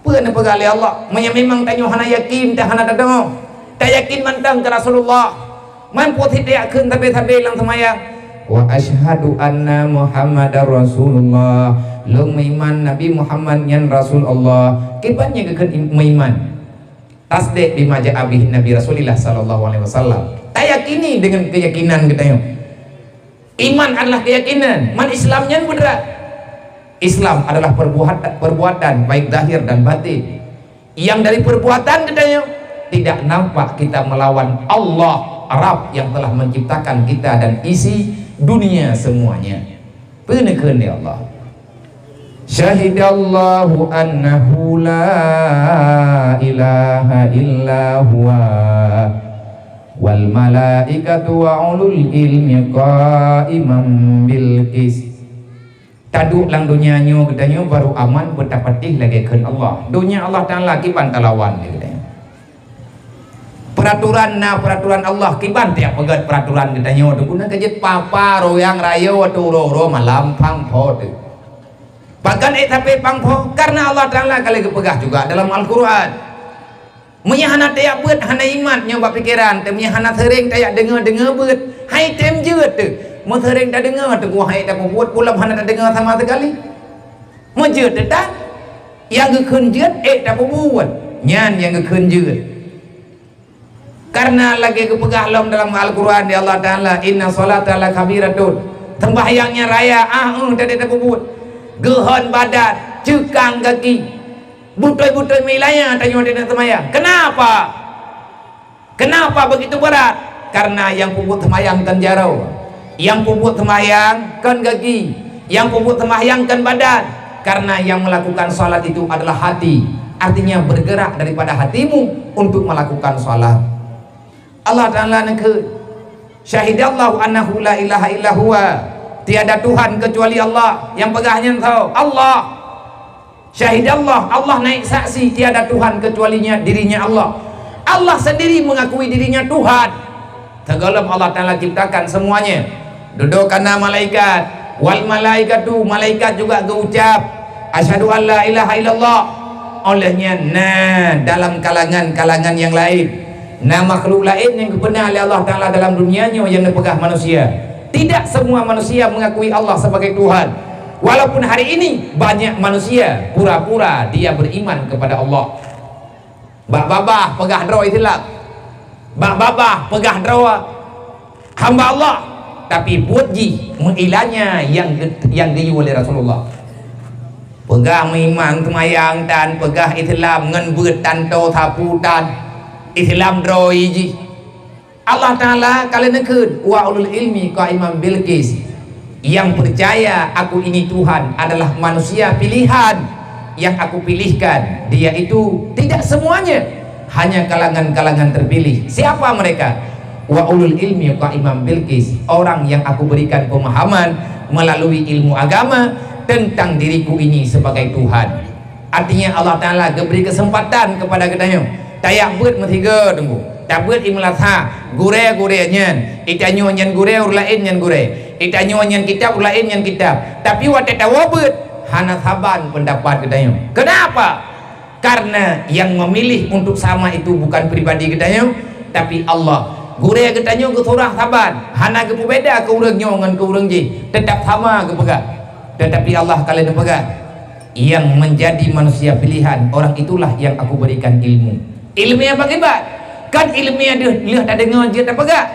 Peue neupeugah lé Allah? Meunyoe memang tanyoe hana yakin, ta hana tadeungoe, tayakin mantong keu Rasulullah, man peue sit tajak kheun sabe-sabe lam seumayang, "Wa asyhadu anna Muhammadar Rasulullah." Lôn meuiman Nabi Muhammad nyan Rasul Allah. Kiban nyang geukheun im-, meuiman? Tasdiq bima ja'a bihin Nabi Rasulillah sallallahu alaihi wasallam. Tayakini dengan keyakinan geutanyoe. Iman adalah keyakinan, man Islam nyan beudrat. Islam adalah perbuat-, perbuatan baik zahir dan batin. Yang dari perbuatan geutanyoe tidak nampak kita melawan Allah Rabb yang telah menciptakan kita dan isi Dunia semuanya. Peue neukheun lé Allah? Syahidallahu annahu la ilaha illa huwa wal malaikatu wa ulul ilmi qaiman bil qis. Taduek lam donya nyoe geutanyoe barô aman beutapatéh lagée kheun Allah. Donya Allah Taala kiban talawan lé geutanyoe. Peuratoran na peuratoran Allah kiban tiep peugét peuratoran geutanyoe teuh guna keu jeuet papa royang rayo atau uroe-uroe malam pang pho teuh. Pakon ék sabe pang pho? Karena Allah Taala ka lheueh geupeugah juga dalam Al-Quran. Meunyoe hana tajak beuet, hana imat nyoe bak pikeran, teuh meunyoe hana seuréng tajak deungoe-deungoe beuet, hai tem jeuet teuh. Meuseuréng tadeungoe teuh, hai tapeubuet, peue lom hana tadeungoe sama sekali. Meujeuet teuh tan, nyang geukheun jeuet ék tapeubuet, nyan nyang geukheun jeuet. Karena lagée geupeugah lom dalam Al-Quran di Allah Taala, "Inna sholata la kabiratun." Seumbahyang nyan raya, ah, eh, tadi tapeubuet. Geuhon badan, ceukang gaki. Beutôi-beutôi meulaya tanyoe di dalam seumayang. Kenapa? Kenapa begitu berat? Karena nyang peubuet seumayang kon jaroe, nyang peubuet seumayang kon gaki, nyang peubuet seumayang kon badan. Karena yang melakukan salat itu adalah hati, artinya bergerak daripada hatimu untuk melakukan salat. Allah Taala neukheun, "Syahidallahu annahu la ilaha illa huwa." Tiada Tuhan kecuali Allah. Nyang peugah nyan soe? Allah. Syahidallah, Allah naik saksi tiada Tuhan kecualinya, dirinya Allah. Allah sendiri mengakui dirinya Tuhan. Teugohlom Allah Taala ciptakan semuanya. Dudoe kana malaikat, wal malaikatu, malaikat juga geuucap, "Asyhadu an la ilaha illallah." Oleh nyan, na dalam kalangan-kalangan yang lain, na makhluk lain nyang geupeuna lé Allah Taala dalam dunia nyoe nyang neupeugah manusia. Tidak semua manusia mengakui Allah sebagai Tuhan. Walaupun hari ini banyak manusia pura-pura dia beriman kepada Allah. Bak babah peugah droe Islam. Bak babah peugah droe hamba Allah, tapi buet jih meuilanya nyang ge-, nyang geuyue lé Rasulullah. Peugah meuiman seumayang tan, peugah Islam ngon beuet tanto sapu tan, Islam droe jih. Allah Taala ka lheueh neukheun, "Wa ulul ilmi qaiman bil qis." Yang percaya Aku ini Tuhan adalah manusia pilihan yang Aku pilihkan. Dia itu tidak semuanya, hanya kalangan-kalangan terpilih. Siapa mereka? "Wa ulul ilmi qaiman bil qis." Orang yang Aku berikan pemahaman melalui ilmu agama tentang diriku ini sebagai Tuhan. Artinya Allah Taala geubri keuseumpatan keupada geutanyoe. Tajak beuet meusigoe teungku. Tabeuet i meulasah, gurée-gurée nyan, i tanyoe nyan gurée, ureuëng laén nyan gurée. I tanyoe nyan kitab, ureuëng laén nyan kitab. Tapi watée tawoe beuet, hana saban peundapat geutanyoe. Kenapa? Karena yang memilih untuk sama itu bukan pribadi geutanyoe, tapi Allah. Gurée geutanyoe geusurah saban, hana geupeubeda keu ureuëng nyoe ngon keu ureuëng jih, teutap sama geupeugah. Teutapi Allah ka lheueh neupeugah, Yang menjadi manusia pilihan, orang itulah yang Aku berikan ilmu. Iéleumé pakriban? Kan iéleumé deuh lheueh tadeungoe jeuet tapeugah.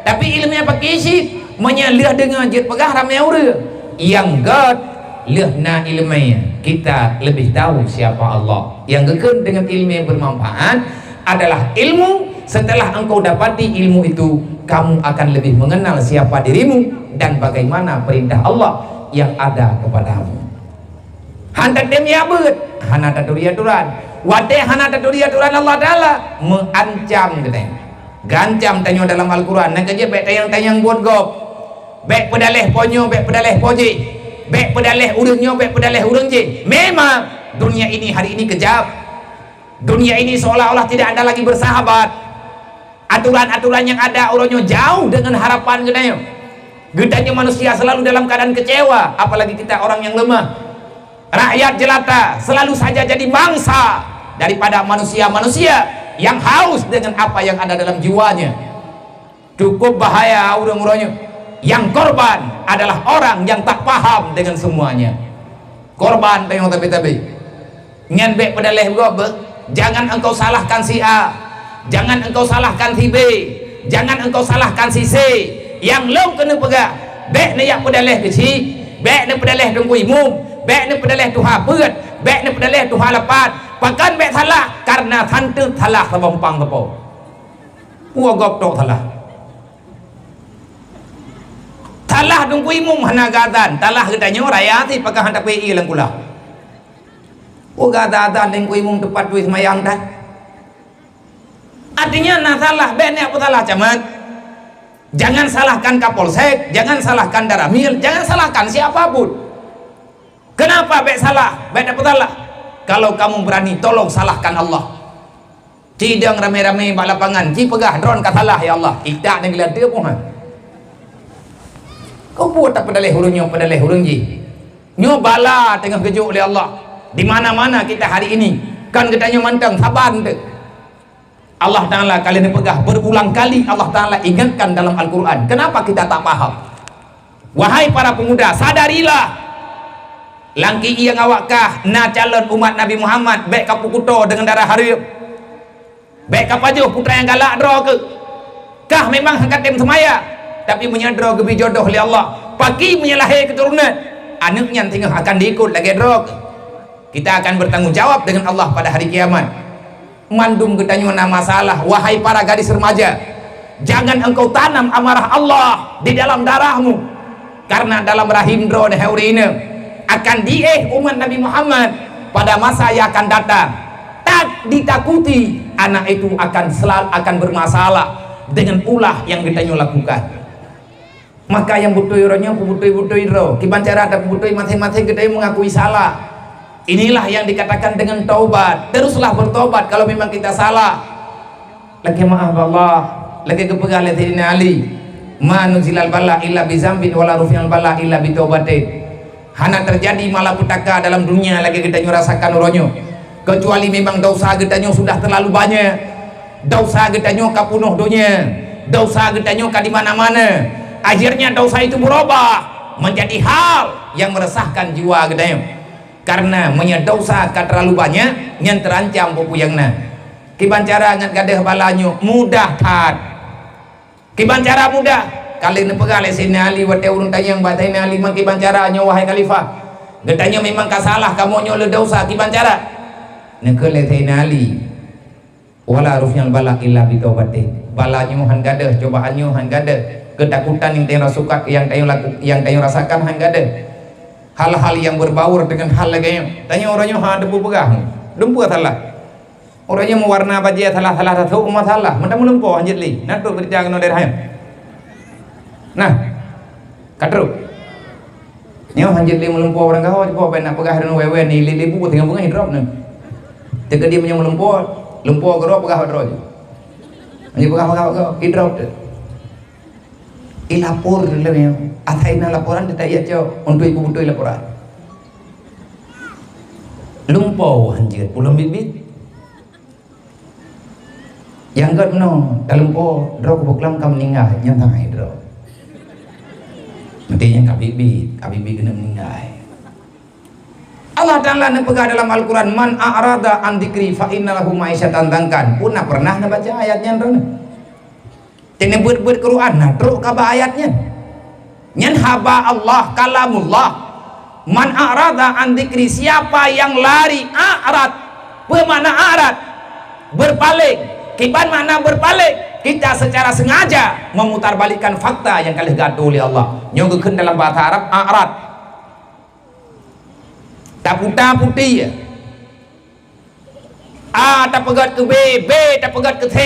Tapi iéleumé pakri cit, meunyoe lheueh deungoe jeuet peugah ramé ureuëng. Nyang göt, lheueh na iéleumé, kita lebih tahu siapa Allah. Yang geukheun dengan ilmu yang bermanfaat adalah ilmu, setelah engkau dapati ilmu itu, kamu akan lebih mengenal siapa dirimu dan bagaimana perintah Allah yang ada kepadamu. Han tatem ya beuet, hana taturi aturan. Watée hana taturi aturan Allah Taala, meuancam geutanyoe. Geuancam tanyoe dalam Al-Quran, na keuh jeuet bék tanyong-tanyong buet gob. Bék peudaléh po nyoe, bék peudaléh po jih. Bék peudaléh ureuëng nyoe, bék peudaléh ureuëng jih. Memang dunia ini hari ini kejam. Dunia ini seolah-olah tidak ada lagi bersahabat. Aturan-aturan yang ada uroe nyoe jauh dengan harapan geutanyoe. Geutanyoe manusia selalu dalam keadaan kecewa, apalagi kita orang yang lemah. Rakyat jelata selalu saja jadi mangsa daripada manusia-manusia yang haus dengan apa yang ada dalam jiwanya. Cukup bahaya ureuëng-ureuëng nyoe. Yang korban adalah orang yang tak paham dengan semuanya. Korban teuh nyang tabi-tabi. Nyan bék peudaléh gob, beuh. Jangan engkau salahkan si A. Jangan engkau salahkan si B. Jangan engkau salahkan si C. Nyang lôn keuneuk peugah, bék neujak peudaléh keu chik, bék neupeudaléh teungku imum, bék neupeudaléh tuha peuet, bék neupeudaléh tuha lapan. Pakon bék salah? Karena santeut salah saboh pang sapo. Peue gob tok salah? Talah Teungku Imum hana geuazan, talah geutanyoe raya sit pakon hana tapeuék ié lam kulah. Oh, geuazan-azan Teungku Imum teumpat tui seumayang dah. Artinya na salah, bék neupeusalah camat. Jangan salahkan Kapolsek, jangan salahkan Danramil, jangan salahkan siapa pun. Kenapa bék salah, bék neupeusalah? Kalau kamu berani, tolong salahkan Allah. Ci dong ramé-ramé bak lapangan, ci peugah droe ka salah, "Ya Allah, itak nyang geulanteue pun ha." Keu peue tapeudaleh ureuëng nyoe, peudaleh ureuëng jih? Nyoe bala teungoh geujok lé Allah. Di mana-mana kita hari ini, kon geutanyoe mantong saban teuh. Allah Taala ka lheueh neupeugah berulang kali, Allah Taala ingatkan dalam Al-Quran. Kenapa kita tak paham? Wahai para pemuda, sadarilah! Lam keuieng awak kah na calon umat Nabi Muhammad, bék kapeukuto deungon dara hareuem. Bék kapajoh putra nyang galak droe keuh. Kah memang hana katem seumaya, tapi meunyoe droe geubri jodoh lé Allah, paki meunyoe lahé keuturonan, aneuëk nyan singoh akan diikot lagée droe keuh. Kita akan bertanggung jawab dengan Allah pada hari kiamat. Mandum geutanyoe na masalah, wahai para gadis remaja. Jangan engkau tanam amarah Allah di dalam darahmu, karena dalam rahim droe hai ureuëng inong akan diéh umat Nabi Muhammad pada masa yang akan datang. Tak ditakuti, anak itu akan selalu akan bermasalah dengan ulah yang geutanyoe lakukan. Maka nyang beutôi uroe nyoe peubeutôi-beutôi droe. Kiban cara tapeubutôi maséng-maséng geutanyoe mengakui salah. Inilah yang dikatakan dengan taubat. Teruslah bertobat kalau memang kita salah. Lakée meu'ah bak Allah, lakée geupeugah lé Saidina Ali, "Ma nuzilal bala illa bi zambin wa la rufi'al bala illa bi taubatin." Hana teujadi malapetaka dalam dunia lagée geutanyoe rasakan uroe nyoe, keucuali memang desya geutanyoe sudah teulalu banyak. Desya geutanyoe ka peunoh donya, desya geutanyoe ka di mana-mana. Akhirnya desya itu berubah menjadi hal yang meresahkan jiwa geutanyoe. Karena meunyoe desya ka teulalu banyak, nyan teurancam peue-peue nyang na. Kiban cara ngat gadôh bala nyoe mudah that. Kiban cara mudah, ka lheueh neupeugah lé Saidina Ali watée ureuëng tanyong bak Saidina Ali, "Man kiban cara nyoe, wahai khalifah? Geutanyoe memang ka salah, kamoe nyoe le desya, kiban cara?" Neukheun lé Saidina Ali, "Wala rufi'al bala illa bi taubatin." Bala nyoe han gadôh, cobaan nyoe han gadôh, keutakutan nyang tanyoe rasakan, nyang tanyoe laku-, nyang tanyoe rasakan han gadôh. Hal-hal yang berbaur dengan hal lagée nyoe, tanyoe uroe nyoe hana teupeu peugah, dumpeue salah. Uroe nyoe meuwarna bajée salah-salah rasok masalah, meunan meulumpoe hanjeuet lé. Na trok beurita keunoe daerah nyoe? Nah, ka trok. Nyoe hanjeuet lé meulumpoe barangkaho, cuba bék nak peugah droeneuh wewe ni lé lebu teungoh beungoh idrop nyoe. Teukeudi meunyoe meulumpoe, lumpoe keudroe peugah bak droe. Meunyoe peugah-peugah idrop teuh. Ilapor lé nyoe. Asai na laporan teuta iya cok untuk ibu beutôi laporan. Lumpoe hanjeuet ulôn biet-biet. Nyang gét meunoe, talumpoe droe kupeuklam ka meuninggai, nyan tangai droe. Meuti nyan ka biet-biet, ka biet-biet keuneuk meuninggai. Allah Taala neupeugah dalam Al-Quran, "Man a'rada an dzikri fa inna lahu ma'isyatan dhankan." Pun na pernah neubaca ayat nyan droeneuh? Teuneubeuet-beuet Quran na trok kaba ayat nyan. Nyan haba Allah, kalamullah. "Man a'rada an dzikri," siapa yang lari, a'rad. Peue makna a'rad? Berpaling. Kiban makna berpaling? Kita secara sengaja memutarbalikkan fakta nyang ka lheueh geuatoe lé Allah. Nyoe geukheun dalam bahasa Arab a'rad. Taputa-puti. A tapeugét keu B, B tapeugét keu C.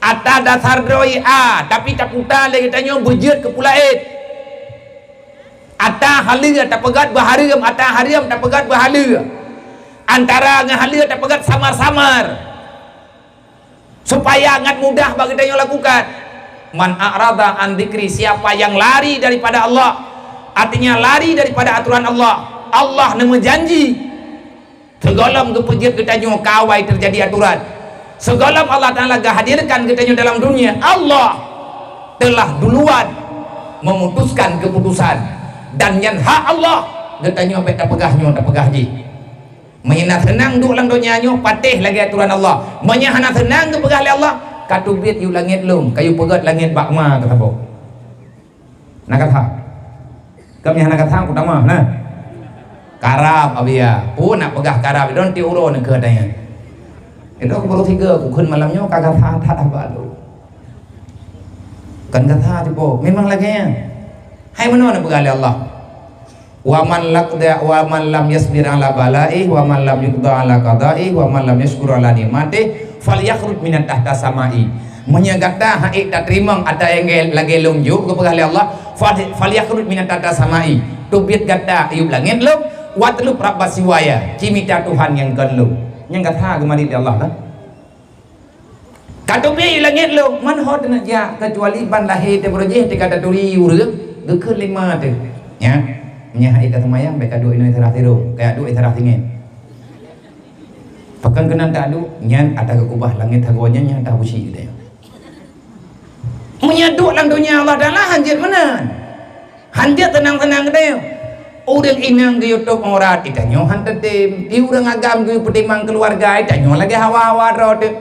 Ata dasar droe A, tapi taputa lé geutanyoe beujeuet keu pula laén. Ata haleue tapeugét beuhareuem, ata hareuem tapeugét beuhaleue. Antara ngon haleue tapeugét samar-samar. Supaya ngat mudah bagi geutanyoe lakukan. "Man a'rada an dzikri," siapa yang lari daripada Allah, artinya lari daripada aturan Allah, Allah neumeujanji, sigohlom geupeujeuet geutanyoe ka awai teujadi aturan. Sigohlom Allah Taala geuhadirkan geutanyoe dalam dunia, Allah telah duluan memutuskan keputusan. Dan nyan hak Allah, geutanyoe bék tapeugah nyoe, tapeugah jih. Meunyoe na seunang duek lam donya nyoe, patéh lagée aturan Allah. Meunyoe hana seunang geupeugah lé Allah, "Ka teubiet yue langét lom, ka yue peugét langét bak ma keu saboh." Na gata? Kami hana gata, ku tamah, nah. Karab, Abiya. Peue nak peugah karab, don ti uroe nyan keu gata nyan. Itu aku baru tiga, aku kheun malam nyoe ka gata that haba lom. Kan gata cuba, memang lagée nyan. Hai meunoe neupeugah lé Allah, "Wa man laqda, wa man lam yasbir ala balaih, wa man lam yuqda ala qadaih, wa man lam yashkur ala nikmatih, falyakhruj minan tahta samai." Meunyoe gata hana tateurimong ata nyang lagée lôn jok, geupeugah lé Allah, "Fal-, falyakhruj minan tahta samai." Teubiet gata yub langét lôn, "Watlub rabbas siwaya," ci mita Tuhan nyang kon lôn. Nyang gata geumari lé Allah kan? Ka teubiet yub langét lôn, man ho teuneuk jak, keucuali ban lahé teuh beureuh jih teuka taturi ureuëng, geukheun lé ma teuh. Nyan, nyan hai ka seumayang, bék ka duek inoe sarah sirong, ka duek sarah singét. Pakon keunan tak duek, nyan ata geukubah langét sagoe nyan, nyan ata busi geutanyoe. Meunyoe duek lam donya Allah Taala hanjeuet meunan. Hanjeuet teunang-teunang geutanyoe. Ureuëng inong geuyue tôb aurat, geutanyoe han teutem. Di ureuëng agam geuyue peutimang keuluwarga, geutanyoe lagée hawa-hawa droe teuh.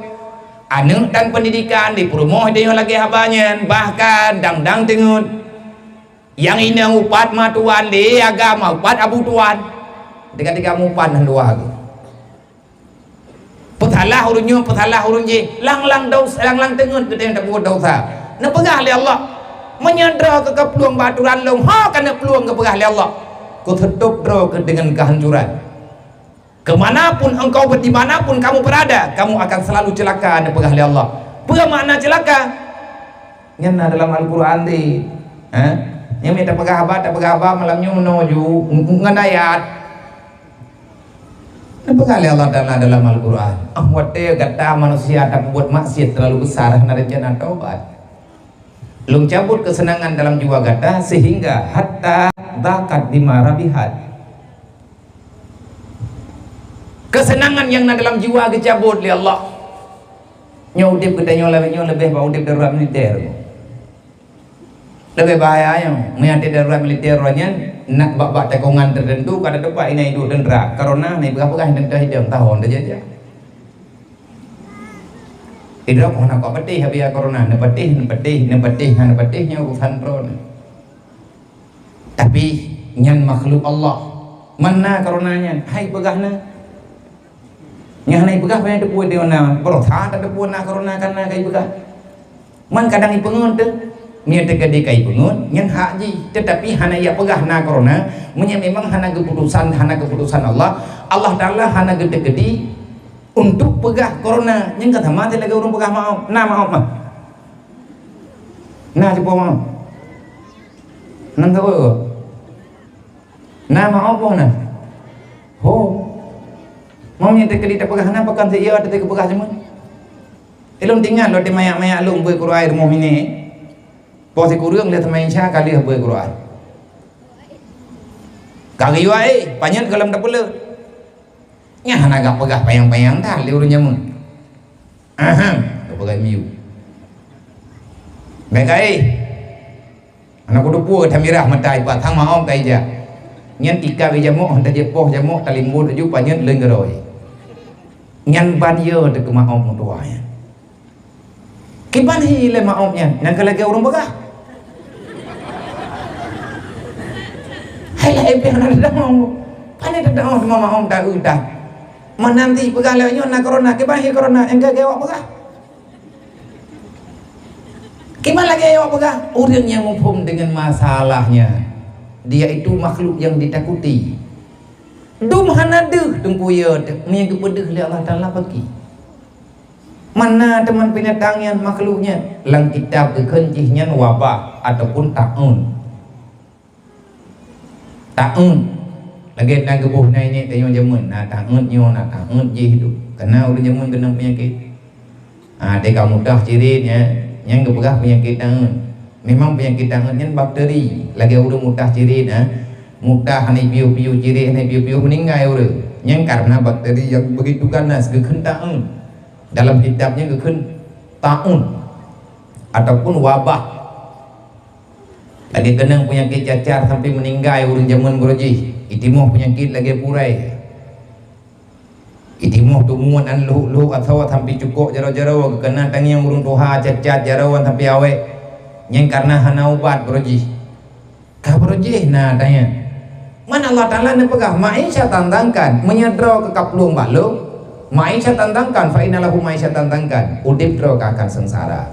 Aneuëk dan peundidikan di peurumoh, geutanyoe lagée haba nyan. Bahkan dang-dang teungeut. Nyang inong upat ma tuan, lé agam upat abu tuan. Tiga-tiga mupat nan dua geuh. Peusalah ureuëng nyoe, peusalah ureuëng jih, lang-lang dos-, lang-lang teungeut geutanyoe tapeubuet desya. Neupeugah lé Allah, "Meunyoe droe keuh kaplueng bak aturan lôn, ho ka neuplueng," geupeugah lé Allah, "kuseutôb droe keuh deungon keuhancuran. Keumanapun engkau, di manapun kamu berada, kamu akan selalu celaka," neupeugah lé Allah. Peue makna celaka? Nyan na dalam Al-Qur'an teuh. Ha? Nyang mita peugah haba, tapeugah haba malam nyoe meunoe ju, ng-, ng-, ngon ayat. Neupeugah lé Allah Taala dalam Al-Qur'an, "Ah, watée gata manusia tapeubuet maksiat terlalu besar, hana rencana taubat. Lôn cabut keuseunangan dalam jiwa gata sehingga hatta dhaqat bima rabihat." Keuseunangan nyang na dalam jiwa geucabut lé Allah. Nyoe udeb geutanyoe lagée nyoe leubeh bak udeb darurat militer. Leubeh bahaya nyoe, meunyoe darurat militer uroe nyan, na bak-bak tikongan teuteuntu ka teupat inan iduek teuntra, karena na ipeugah-peugah teuntèe hidong tahon teujajah. Idrop hana kok peuteh, habéh ya karena neupeuteh, neupeuteh, neupeuteh, hana neupeuteh nyoe urusan droe nyoe. Tapi nyan makhluk Allah. Man na karena nyan, hai peugah na. Nyang hana ipeugah, pane teupeue di na, beurasa teupeue na karena, karena ka ipeugah. Man kadang ipeungeut teuh, meunyoe teukeudi ka ipeungeut, nyan hak jih. Tetapi hana ia peugah na karena, meunyoe memang hana keuputusan, hana keuputusan Allah, Allah Taala hana geuteukeudi untuk peugah karena. Nyan ka sama lagée ureuëng peugah maoh. Na maoh mah. Na cuba maoh. Nan ka Na maoh boh na. Ho. Meunyoe teukeudi tapeugah na, pakon si iya teukeudi geupeugah jameun. Ilôn teuingat lôn di mayak-mayak lôn beuet keuruai rumoh miné. Poh sikureueng lé teuma Isya ka lheueh beuet keuruai. Ka geuyue, eh, panyöt gohlom tapeuleueh. Nyan hana gak peugah panyang-panyang that lé ureuëng jameun. Ahem, geupeugah miyueb. Bèk ka, eh. Hana kuteupue tamirah mata ipat, sang maoh ka ijak. Nyan tikab ijamok, hana jipoh jamok, talimbot laju panyöt leueng geurôi. Nyan ban yo teuh keu maoh meutuwah nyan. Kiban hi lé maoh nyan, nyang ka lagée ureuëng peugah. Hai lagée pih hana teudeungoe. Pane teudeungoe teuma maoh ta-eu that. Meunan ti peugah lé nyoe na corona, kiban hi corona, nyang ka lagée awak peugah. Kiban lagée awak peugah, ureuëng nyang muphom deungon masalahnya, dia itu makhluk yang ditakuti. Dum hana deuh teungku yo teuh, meunyoe geupeudeuh lé Allah Taala paki. Mana teuma binatang nyan, makhluk nyan, lam kitab geukheun jih nyan wabah ataupun taun. Taun. Lagée na geuboh na inék tanyoe jameun, na taun nyoe, na taun jih tu. Kana ureuëng jameun keunong peunyakét. Ha, teuka mutah cirit nyan, nyan geupeugah peunyakét taun. Memang peunyakét taun nyan bakteri. Lagée ureuëng mutah cirit, ha, mutah hana piôh-piôh cirit, hana piôh-piôh meuninggai ureuëng. Nyan karena bakteri nyang begitu ganas geukheun taun. Dalam kitab nyan geukheun taun ataupun wabah. Lagée keunong peunyakét cacar sampai meuninggai ureuëng jameun beureuh jih, itimoh peunyakét lagée purai. Itimoh tumuan an lhok-lhok atawa sampai cukok jaroe-jaroe, geukeuna tangieng ureuëng tuha cat-cat jaroe sampai awék. Nyan karena hana ubat beureuh jih. Ka beureuh jih na tangieng. Man Allah Taala neupeugah, "Ma'isyatan dhankan," meunyoe droe ka kaplueng bak lôn, "ma'isyatan dhankan, fa inna lahu ma'isyatan dhankan," udeb droe ka akan seungsara.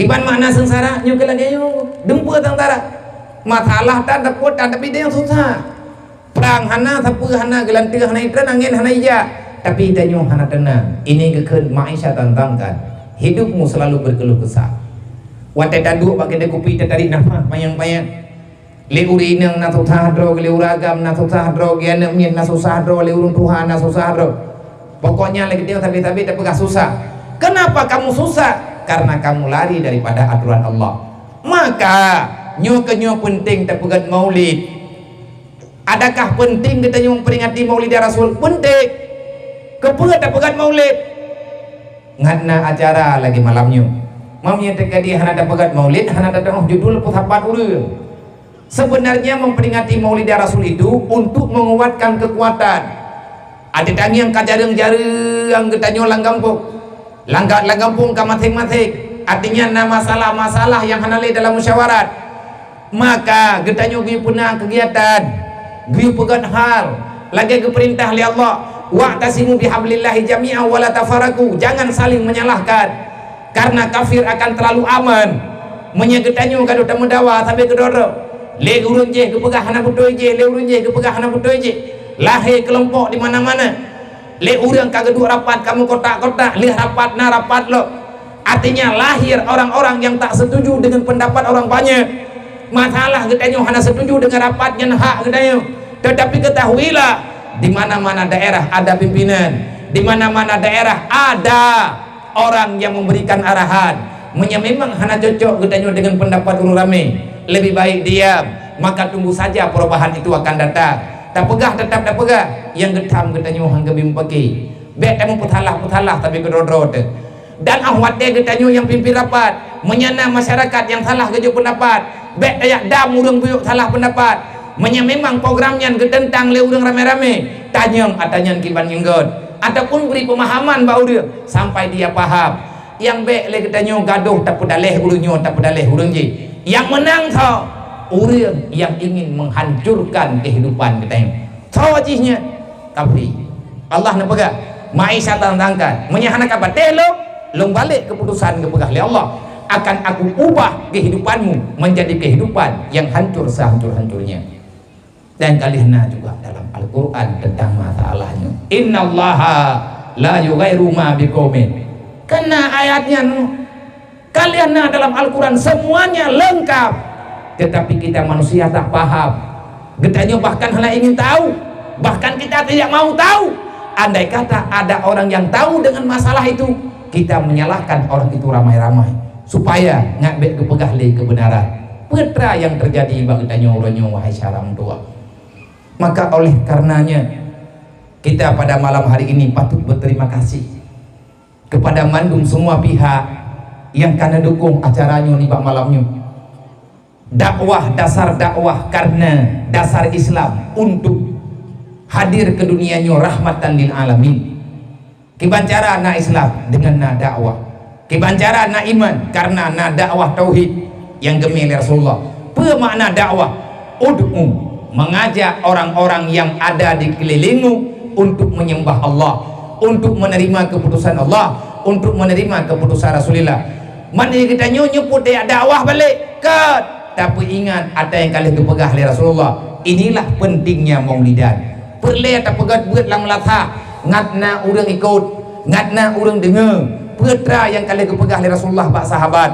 Kiban makna seungsara nyoe keu lagée nyoe, dumpeue seungsara. Masalah tan, tapeuet tan, tapi tanyoe susah. Prang hana, sapeue hana, geulanteue hana itreun, angén hana ijak, tapi tanyoe hana teunang. Ini geukheun maisha tantangkan. Hidupmu selalu berkeluh kesah. Watée taduek bak keude kupi, tatarik nafah panyang-panyang. Lé ureuëng inong na susah droe, lé ureuëng agam na susah droe, lé aneuëk miet na susah droe, lé ureuëng tuha na susah droe. Pokoknya lé geutanyoe sabe-sabe tapeugah susah. Kenapa kamu susah? Karena kamu lari daripada aturan Allah. Maka, nyoe keuh nyoe penting tapeugét maulid. Adakah penting geutanyoe memperingati Maulid Rasul? Penting. Keupeue tapeugét maulid? Ngat na acara lagi malam nyoe. Meunyoe teuka di hana tapeugét maulid, hana tatu'oh judul peusapat ureuëng. Sebenarnya memperingati Maulid Rasul itu untuk menguatkan kekuatan. Ada tangiang ka jareueng-jareueng geutanyoe lam gampông. Lam ga-, lam gampông ka maséng-maséng. Artinya na masalah-masalah nyang hana lé dalam musyawarat. Maka geutanyoe geuyue peuna keugiatan, geuyue peugét hal, lagée geupeurintah lé Allah, "Wa'tasimu bihablillahi jami'an wa la tafarraqu." Jangan saling menyalahkan. Karena kafir akan terlalu aman. Meunyoe geutanyoe gadoh tameudawa sabe keudroe-droe, lé ureuëng jéh geupeugah hana beutôi jéh, lé ureuëng jéh geupeugah hana beutôi jéh, lahé keulompok di mana-mana. Lé ureuëng ka geuduek rapat kamoe kotak-kotak, lheueh rapat na rapat lom. Artinya lahir orang-orang yang tak setuju dengan pendapat orang banyak. Masalah geutanyoe hana setuju dengan rapat nyan hak geutanyoe. Tetapi ketahuilah, di mana-mana daerah ada pimpinan, di mana-mana daerah ada orang yang memberikan arahan. Meunyoe memang hana cocok geutanyoe dengan pendapat ureuëng ramé, lebih baik diam, maka tunggu saja perubahan itu akan datang. Tapeugah tetap tapeugah, nyang geutham geutanyoe han geubri mupaki. Bék tameupeutalah-peutalah tapi keudroe-droe teuh. Dan óh watée geutanyoe nyang pimpin rapat, meunyoe na masyarakat nyang salah geujok peundapat, bék tajak dam ureuëng buet salah peundapat. Meunyoe memang program nyan geuteuntang lé ureuëng ramé-ramé, tanyong ata nyan kiban nyang göt, ataupun bri peumahaman bak ureuëng sampai dia paham. Nyang bék lé geutanyoe gadoh tapeudaleh ureuëng nyoe, tapeudaleh ureuëng jih. Nyang meunang soe? Ureuëng nyang ingin menghancurkan kehidupan geutanyoe. Soe jih nyan? Kafé. Allah neupeugah, "Maisha tantangkan." Meunyoe hana ka patéh lom, lom balek keuputusan geupeugah lé Allah, "Akan Aku ubah kehidupanmu menjadi kehidupan yang hancur sehancur-hancurnya." Dan ka lheueh na juga dalam Al-Quran tentang masalah nyoe. "Innallaha la yughayyiru ma biqaumin." Ka na ayat nyan. Ka lheueh na dalam Al-Quran, semuanya lengkap. Tetapi kita manusia tak paham. Geutanyoe bahkan hana ingin tahu. Bahkan kita tidak mau tahu. Andai kata ada orang yang tahu dengan masalah itu, kita menyalahkan orang itu ramai-ramai. Supaya ngat bék geupeugah lé kebenaran. Peue teuma nyang terjadi bak geutanyoe uroe nyoe, wahai syedara meutuwah. Maka oleh karenanya, kita pada malam hari ini patut berterima kasih kepada mandum semua pihak yang ka neudukong acara nyoe nibak malam nyoe. Dakwah, dasar dakwah karena dasar Islam untuk hadir ke dunia nyoe rahmatan lil alamin. Kiban cara na Islam? Dengan na dakwah. Kiban cara na iman? Karena na dakwah tauhid nyang geumé lé Rasulullah. Peue makna dakwah? Ud'u, mengajak orang-orang yang ada di kelilingmu untuk menyembah Allah, untuk menerima keputusan Allah, untuk menerima keputusan Rasulullah. Meunyoe geutanyoe nyoe peuet dakwah balek, ka tapeuingat ata nyang ka lheueh geupeugah lé Rasulullah. Inilah pentingnya maulidan. Peureulée tapeugét buet lam meulasa, ngat na ureuëng ikot, ngat na ureuëng deungoe. Peue teuma nyang ka lheueh geupeugah lé Rasulullah bak sahabat,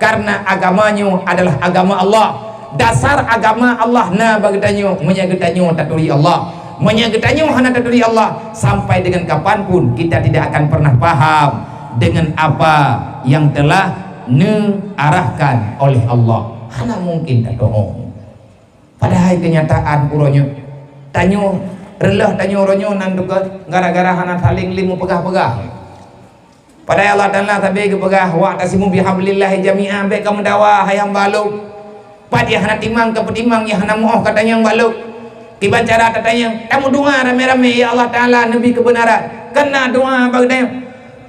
"Karena agama nyoe adalah agama Allah." Dasar agama Allah na bak geutanyoe, meunyoe geutanyoe taturi Allah. Meunyoe geutanyoe hana taturi Allah, sampai dengan kapan pun kita tidak akan pernah paham dengan apa yang telah neuarahkan oleh Allah. Hana mungkin tatu'oh. Padahai keunyataan uroe nyoe, tanyoe reuloh tanyoe uroe nyoe nan teuka gara-gara hana saléng lé meupeugah-peugah. Padahai Allah Taala sabe geupeugah, "Wa'tasimu bihablillahi jami'a," bék kamoe dawa hai hamba lôn. Pat nyang hana timang ka peutimang, nyang hana meu'oh ka tanyong bak lôn. Kiban cara tatanyong, tameudoa ramé-ramé, "Ya Allah Taala, neubi keubeunaran." Keu na doa bak geutanyoe.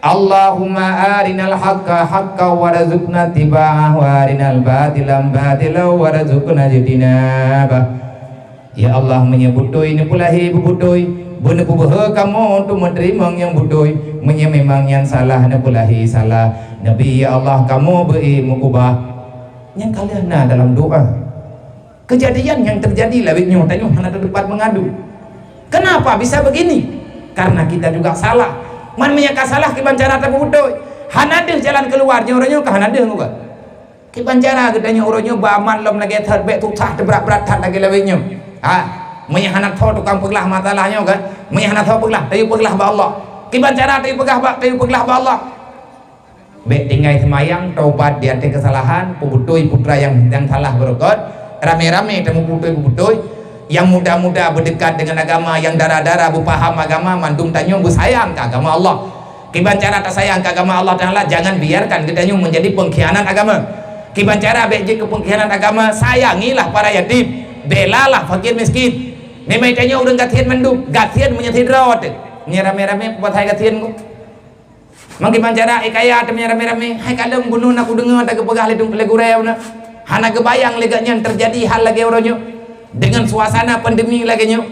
Allahumma arinal haqqa haqqa warzuqna tiba'ah wa arinal batila batila warzuqna ijtinabah. Ya Allah, meunyoe beutôi neupeulahé beubeutôi, beuneupeubeue kamoe untuk meuteurimong nyang beutôi, meunyoe memang nyang salah neupeulahé salah, Nabi, ya Allah, kamoe beu-i meukeubah. Nyang ka lheueh na dalam doa. Kejadian yang terjadi lawét nyoe, tanyoe hana teupat mengadu. Kenapa bisa begini? Karena kita juga salah. Man meunyo ka salah, kiban cara tapeubeutôi. Hana deuh jalan keluar, nyoe uroe nyoe ka hana deuh muka. Kiban cara geutanyoe uroe nyoe beuaman lom lagée that, bék susah teubrat-brat that lagée lawét nyoe. Ha, meunyo hana tho tukang peuglah masalah nyoe kan, meunyo hana tho peuglah, tayue peuglah bak Allah. Kiban cara tayue peugah bak, tayue peuglah bak Allah. Bék tinggai seumayang, taubat di ateueh keusalahan, peubeutôi putra nyang, nyang salah beureukat, ramé-ramé tameubeutôi-beutôi, nyang muda-muda beudekat deungon agama, nyang dara-dara beupaham agama, mandum tanyoe beusayang keu agama Allah. Kiban cara tasayang keu agama Allah Taala, jangan biarkan geutanyoe menjadi pengkhianat agama. Kiban cara bék jeuet keu pengkhianat agama, sayangilah para yatim, belalah fakir miskin. Memang tanyoe ureuëng gasien mandum, gasien meunyoe sidroe teuh. Meunyoe ramé-ramé, peue pasai gasien ku? Mangkeubang cara, eh, kaya teumé ramé-ramé, hai kalon bunoe na kudeungoe tageupeugah lé, lé gurée na. Hana geubayang lé gobnyan teujadi hal lagée uroe nyoe. Deungon suasana pandemi lagée nyoe,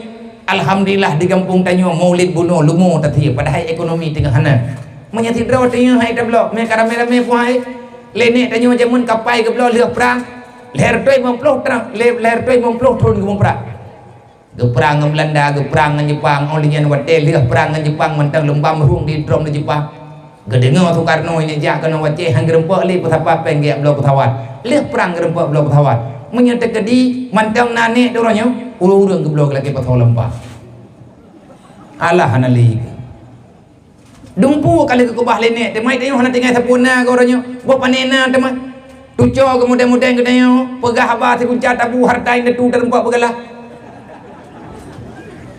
alhamdulillah di gampông tanyoe maulid bunoe leumo tatie, padahai ekonomi teungoh hana. Meunyoe sidroe teungoh hai tabloe, mé ka ramé-ramé puhai. Lé nék tanyoe jameun kapai geubloe lheueh prang, lhée reutôh limong ploh trang, lhée, lhée reutôh limong ploh thon geumeuprang. Geuprang ngon Beulanda, geuprang ngon Jeupang, óh lheueh nyan watée lheueh prang ngon Jeupang mantong leumbam rhueng di droe di Jeupang. Geudeungoe Sukarno inong jak keunoe Aceh, han geurumpok lé peusapa péng geujak bloe peusawat. Lheueh prang geurumpok bloe peusawat. Meunyoe teukeudi mantong na nék droe nyoe, ureuëng-ureuëng geubloe lakée pasoe lom bah. Alah hana lé. Dumpeue ka lheueh geukeubah lé nék, teuma tanyoe hana tinggai sapeue na keu uroe nyoe. Boh pané na teuma. Tuco geumudeng-mudeng geutanyoe, peugah haba siguca tabu hareuta indatu teurumpok beugalah.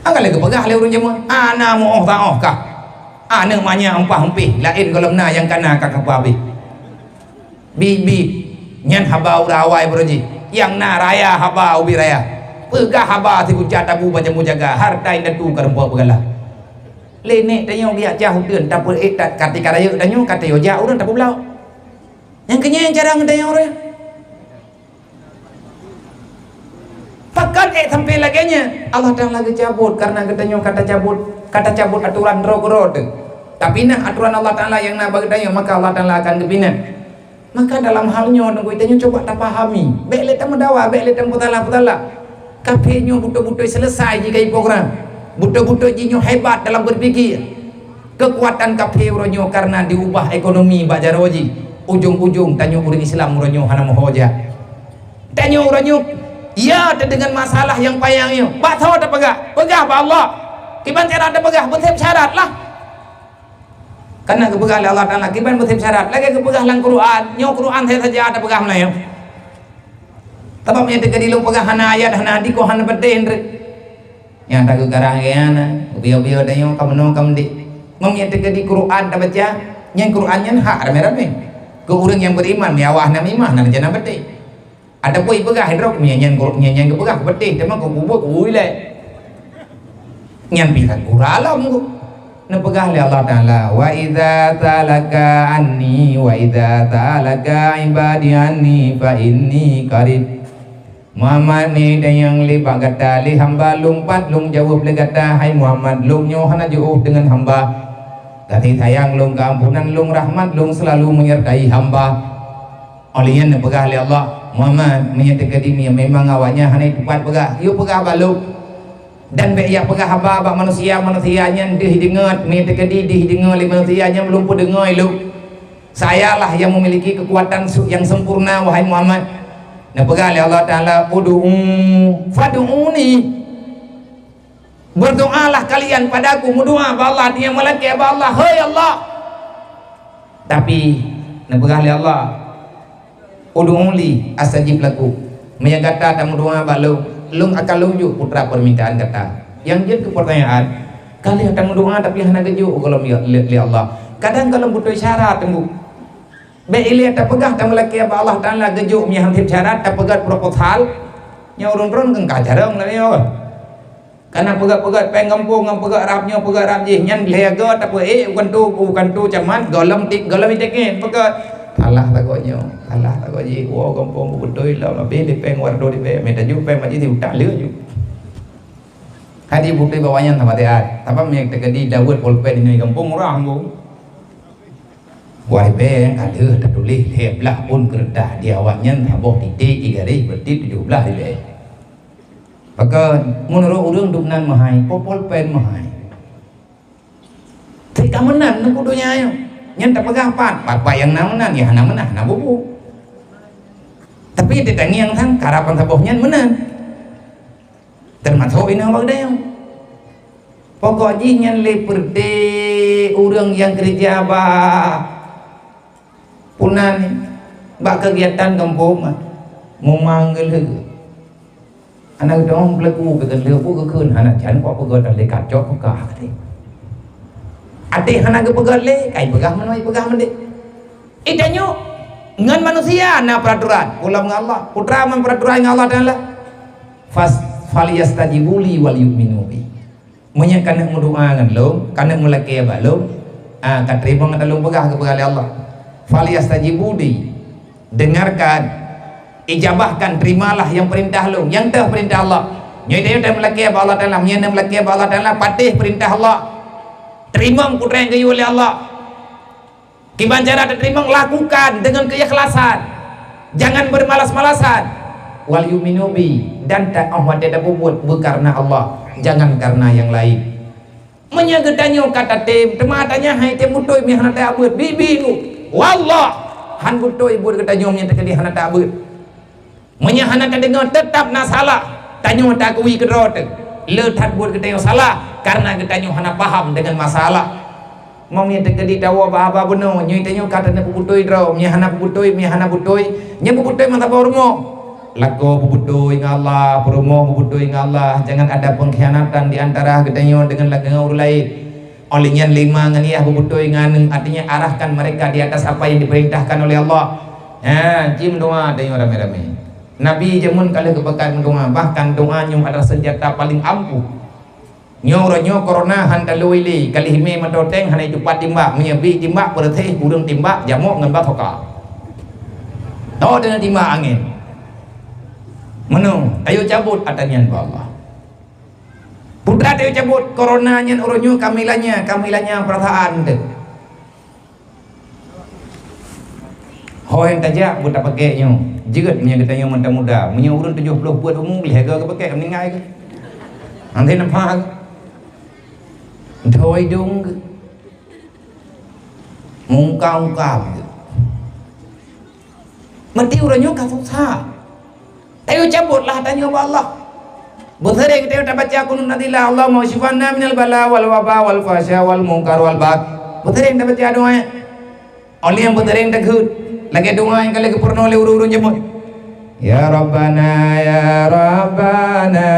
Ka lheueh geupeugah lé ureuëng jameun, "Hana meu-óh ta-óh kah? Aneuëk manyak umpah umpih, laén gohlom na nyang kana ka kapeuhabéh." Bit-bit, nyan haba ureuëng awai baroe jih, nyang na raya haba ubit raya. Peugah haba siguca tabu bak jambu jaga, hareuta indatu ka rumpok beugalah. Lé nék tanyoe geujak cah uteuen, tapeuék that ka tika rayeuk tanyoe, ka tayue jak ureuëng tapeubloe. Nyang keunyan cara geutanyoe ureuëng. Pakon ék sampai lagée nyan? Allah Taala geucabot, karena geutanyoe ka tacabot, ka tacabot atoran droe keudroe teuh. Tapinah atoran Allah Taala nyang na bak geutanyoe, maka Allah Taala akan geupinah. Maka dalam hal nyoe, nunggu tanyoe cuba tapahami. Bék lé tameudawa, bék lé tameusalah-salah. Kafé nyoe beutôi-beutôi selesai jih keu program. Beutôi-beutôi jih nyoe hebat dalam berpikir. Keukuatan kafé uroe nyoe karena diubah ekonomi bak jaroe jih. Ujong-ujong tanyoe ureuëng Islam uroe nyoe hana meuho jak. Tanyoe uroe nyoe, ya, teudeungon masalah nyang payah nyoe. Bak soe tapeugah? Peugah bak Allah. Kiban cara tapeugah? Beuseb syarat lah. Kana geupeugah lé Allah Taala, kiban beuseb syarat. Lagée geupeugah lam Quran, nyoe Quran saja tapeugah meunyoe. Sabab nyang teukeudi lôn peugah hana ayat, hana hadis, kok hana peudeh, Ndri. Nyang takeukarang gaya na, ubio-bio tanyoe ka meunoe ka meudik. Ngom nyang teukeudi Quran tabaca, nyan Quran nyan hak ramé-ramé. Keu ureuëng nyang beriman, meuawah na mimah, na rencana beuteh. Ataupun ipeugah droe, nyan, nyan, nyan, nyan geupeugah beuteh, teuma keu kubur, kubur ilée. Nyan pih ka gura lom ku. Neupeugah lé Allah Taala, "Wa idza sa'alaka anni, wa idza sa'alaka ibadi anni, fa inni qarib." Muhammad, mi tanyong lé bak gata lé hamba lôn pat lôn jaweueb lé gata, hai Muhammad, lôn nyoe hana jiôh deungon hamba. Kasih sayang lôn, keuampunan lôn, rahmat lôn seulalu menyertai hamba. Óh lheueh nyan neupeugah lé Allah, Muhammad, meunyoe teukeudi memang awaknyan hana teumpat peugah, yue peugah bak lôn. Dan bék jak peugah haba bak manusia, manusia nyan deuh deungoe, meunyoe teukeudi deuh deungoe lé manusia nyan, lôn peudeungoe lôn. Sayalah nyang memiliki keukuatan su-, nyang sempurna, wahai Muhammad. Neupeugah lé Allah Taala, "Ud'u, fad'uni." Berdoalah kalian padaku, meudoa bak Allah, dia meulakée bak Allah, "Hai Allah." Tapi, neupeugah lé Allah, "Ud'u li astajib lakum." Meunyoe gata tameudoa bak lôn, lôn akan lôn jok putra peumintaan gata. Nyang jeuet keu peurtanyaan, ka lheueh tameudoa tapi hana geujok gohlom lé, lé Allah. Kadang gohlom beutôi syarat teunggu. Bék ilée tapeugah tameulakée bak Allah Taala geujok meuhan syarat, tapeugah proposal, nyoe ureuëng droen kan ka jarang lagée nyoe. Kana peugét-peugét péng gampông ngon peugét rab nyoe, peugét rab jih nyan lhée goe tapeuék u kanto, u kanto camat, gohlom ti-, gohlom itikét peugét. Salah sagoe nyoe, salah sagoe jih, woe gampông beutôi lom, abéh lé péng wardo di péng, mita ju péng majih di utang lé ju. Hadi beutôi bak awaknyan sama siat. Sabab nyang teukeudi daweuet polpet di gampông murah gampông. Wah, bèk ka lheueh tatuléh lhèe blaih ôn keureutah di awaknyan saboh titék, i garéh, berarti tujoh blaih ribèe. Maka meunurot ureueng dum nan meuhai, popol pen meuhai. Tapi ka meunan neuk u donya nyoe. Nyan tapeugah pat, pat-pat nyang na meunan, nyang hana meunan, hana bubu. Tapi teutangieng sang karapan saboh nyan meunan. Teumasok inong bak geutanyoe. Pokok jih nyan lé peureute ureueng nyang keureuja bak punan bak keugiatan gampông, mumang geulheueh. Hana geutanyoe peulaku keu geulheueh, peue geukheun hana jan kok peugöt lé kacok peugah tadi. Até hana geupeugöt lé, kai peugah meunoe, peugah meudéh. Geutanyoe ngon manusia na peuraturan, ulôn ngon Allah. Putra man peuraturan ngon Allah Taala. Fas-, falyastajibu li wal yu'minu bi. Meunyoe ka neuk meudoa ngon lôn, ka neuk meulakée bak lôn, ah, ka teurimong ata lôn peugah, geupeugah lé Allah. "Falyastajibu li," dengarkan, ijabahkan, terimalah nyang peurintah lôn, nyang teuh peurintah Allah. Nyoe tanyoe meulakée bak Allah Taala, meunyoe neuk meulakée bak Allah Taala, patéh peurintah Allah. Teurimong peue nyang geuyue lé Allah. Kiban cara tateurimong, lakukan dengan keikhlasan. Jangan bermalas-malasan. "Wal yu'minu bi," dan ta-, 'oh watée tapeubuet beukareuna Allah, jangan kareuna nyang laén. Meunyoe geutanyoe ka tatem, teuma tanyoe hai tem beutôi meuhana tabeuet, bibi ku. Wallah, han beutôi buet geutanyoe meunyoe teukeudi hana tabeuet. Meunyoe hana tadeungoe, teutap na salah, tanyoe taakui keudroe teuh. Le that buet geutanyoe salah, kareuna geutanyoe hana paham deungon masalah. Meunyoe teukeudi tawoe bak haba bunoe, nyoe tanyoe ka taneuk peubeutôi droe, meunyoe hana peubeutôi, meunyoe hana beutôi, nyoe peubeutôi masa boh rumoh. Lakoe peubeutôi ngon Allah, peurumoh peubeutôi ngon Allah, jangan ada pengkhianatan di antara geutanyoe deungon lagée ureuëng laén. Óh lheueh nyan lima ngon yah beubeutôi ngon aneuëk, artinya arahkan mereka di atas apa yang diperintahkan oleh Allah. Ha, ci meudoa tanyoe ramé-ramé. Nabi jameun ka lheueh geupakat meudoa, bahkan doa nyoe adalah senjata paling ampuh. Nyoe uroe nyoe corona han talui lé, ka lheueh mé mantong teng hana jitupat timbak, meunyoe bi timbak peureuséh ureuëng timbak jamok ngon basoka. Toh deungon timbak angén. Meunoe, ayo cabot ata nyan bak Allah. Putra teuh cabot corona nyan uroe nyoe kami lanya, kami lanya peurasaan teuh. Ho nyang tajak buet tapakèk nyoe, jeuet meunyoe geutanyoe mantong muda. Meunyoe ureuëng tujoh ploh peuet umu, lhèe goe geupakèk meuninggai geuh. Nanti nampak geuh. Doi dong geuh. Mungka-ungka geuh. Meuti uroe nyoe ka susah. Ayo cabotlah tanyoe bak Allah. Beuseuréng tanyoe tabaca kunut Nazilah, Allahumma kashif 'anna minal bala wal waba wal fahsya wal munkar wal baghi. Beuseuréng tabaca doa nyan. Óh lheueh nyan beuseuréng takheun lagée doa nyang ka lheueh geupeurunoe lé ureuëng-ureuëng jameun. Ya Rabbana, ya Rabbana,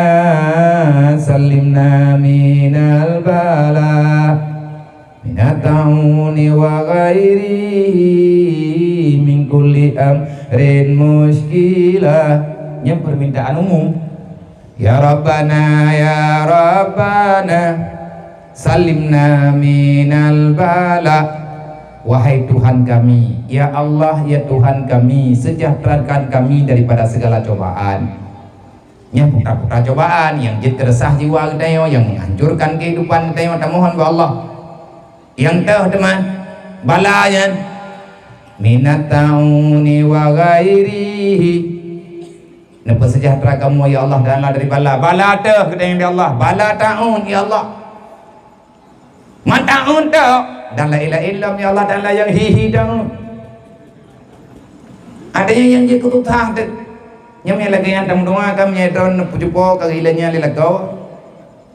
sallimna minal bala. Minat ta'uni wa ghairihi min kulli amrin muskilah. Nyan permintaan umum. Ya Rabbana, ya Rabbana, salimna minal bala. Wahai Tuhan kami, ya Allah, ya Tuhan kami, sejahterakan kami daripada segala cobaan. Nyan putra-putra cobaan nyang jeuet keureusah jiwa geutanyoe, nyang menghancurkan kehidupan geutanyoe, tamohon bak Allah. Nyang teuh teuma bala nyan, minat ta'uni wa ghairihi. Neupeusejahtera kamoe ya Allah Taala dari bala. Bala teuh geutanyoe ya Allah, bala ta'un ya Allah. Mantong untuk dan lain-lain lom ya Allah Taala nyang hihi dong. Ada nyang nyang jeuet keu susah teuh. Nyang lagée nyan tameudoa ka meunyoe droe neupeujupo ka geuhilang nyan lé lakoe.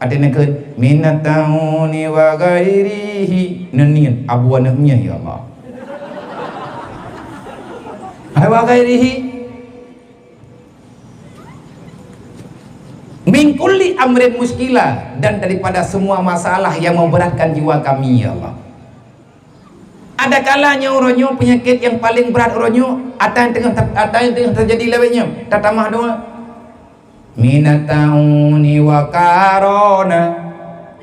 Ada nyang kheun minat ta'uni wa ghairihi. Neuniet abu aneuk nyan ya Allah. Hai wa ghairihi. Min kulli amrin muskila, dan daripada semua masalah yang memberatkan jiwa kami, ya Allah. Adakala nyoe uroe nyoe peunyakét nyang paleng brat uroe nyoe, ata nyang teungoh, ata nyang teungoh teujadi lawét nyoe, tatamah doa. Minat ta'uni wa karona.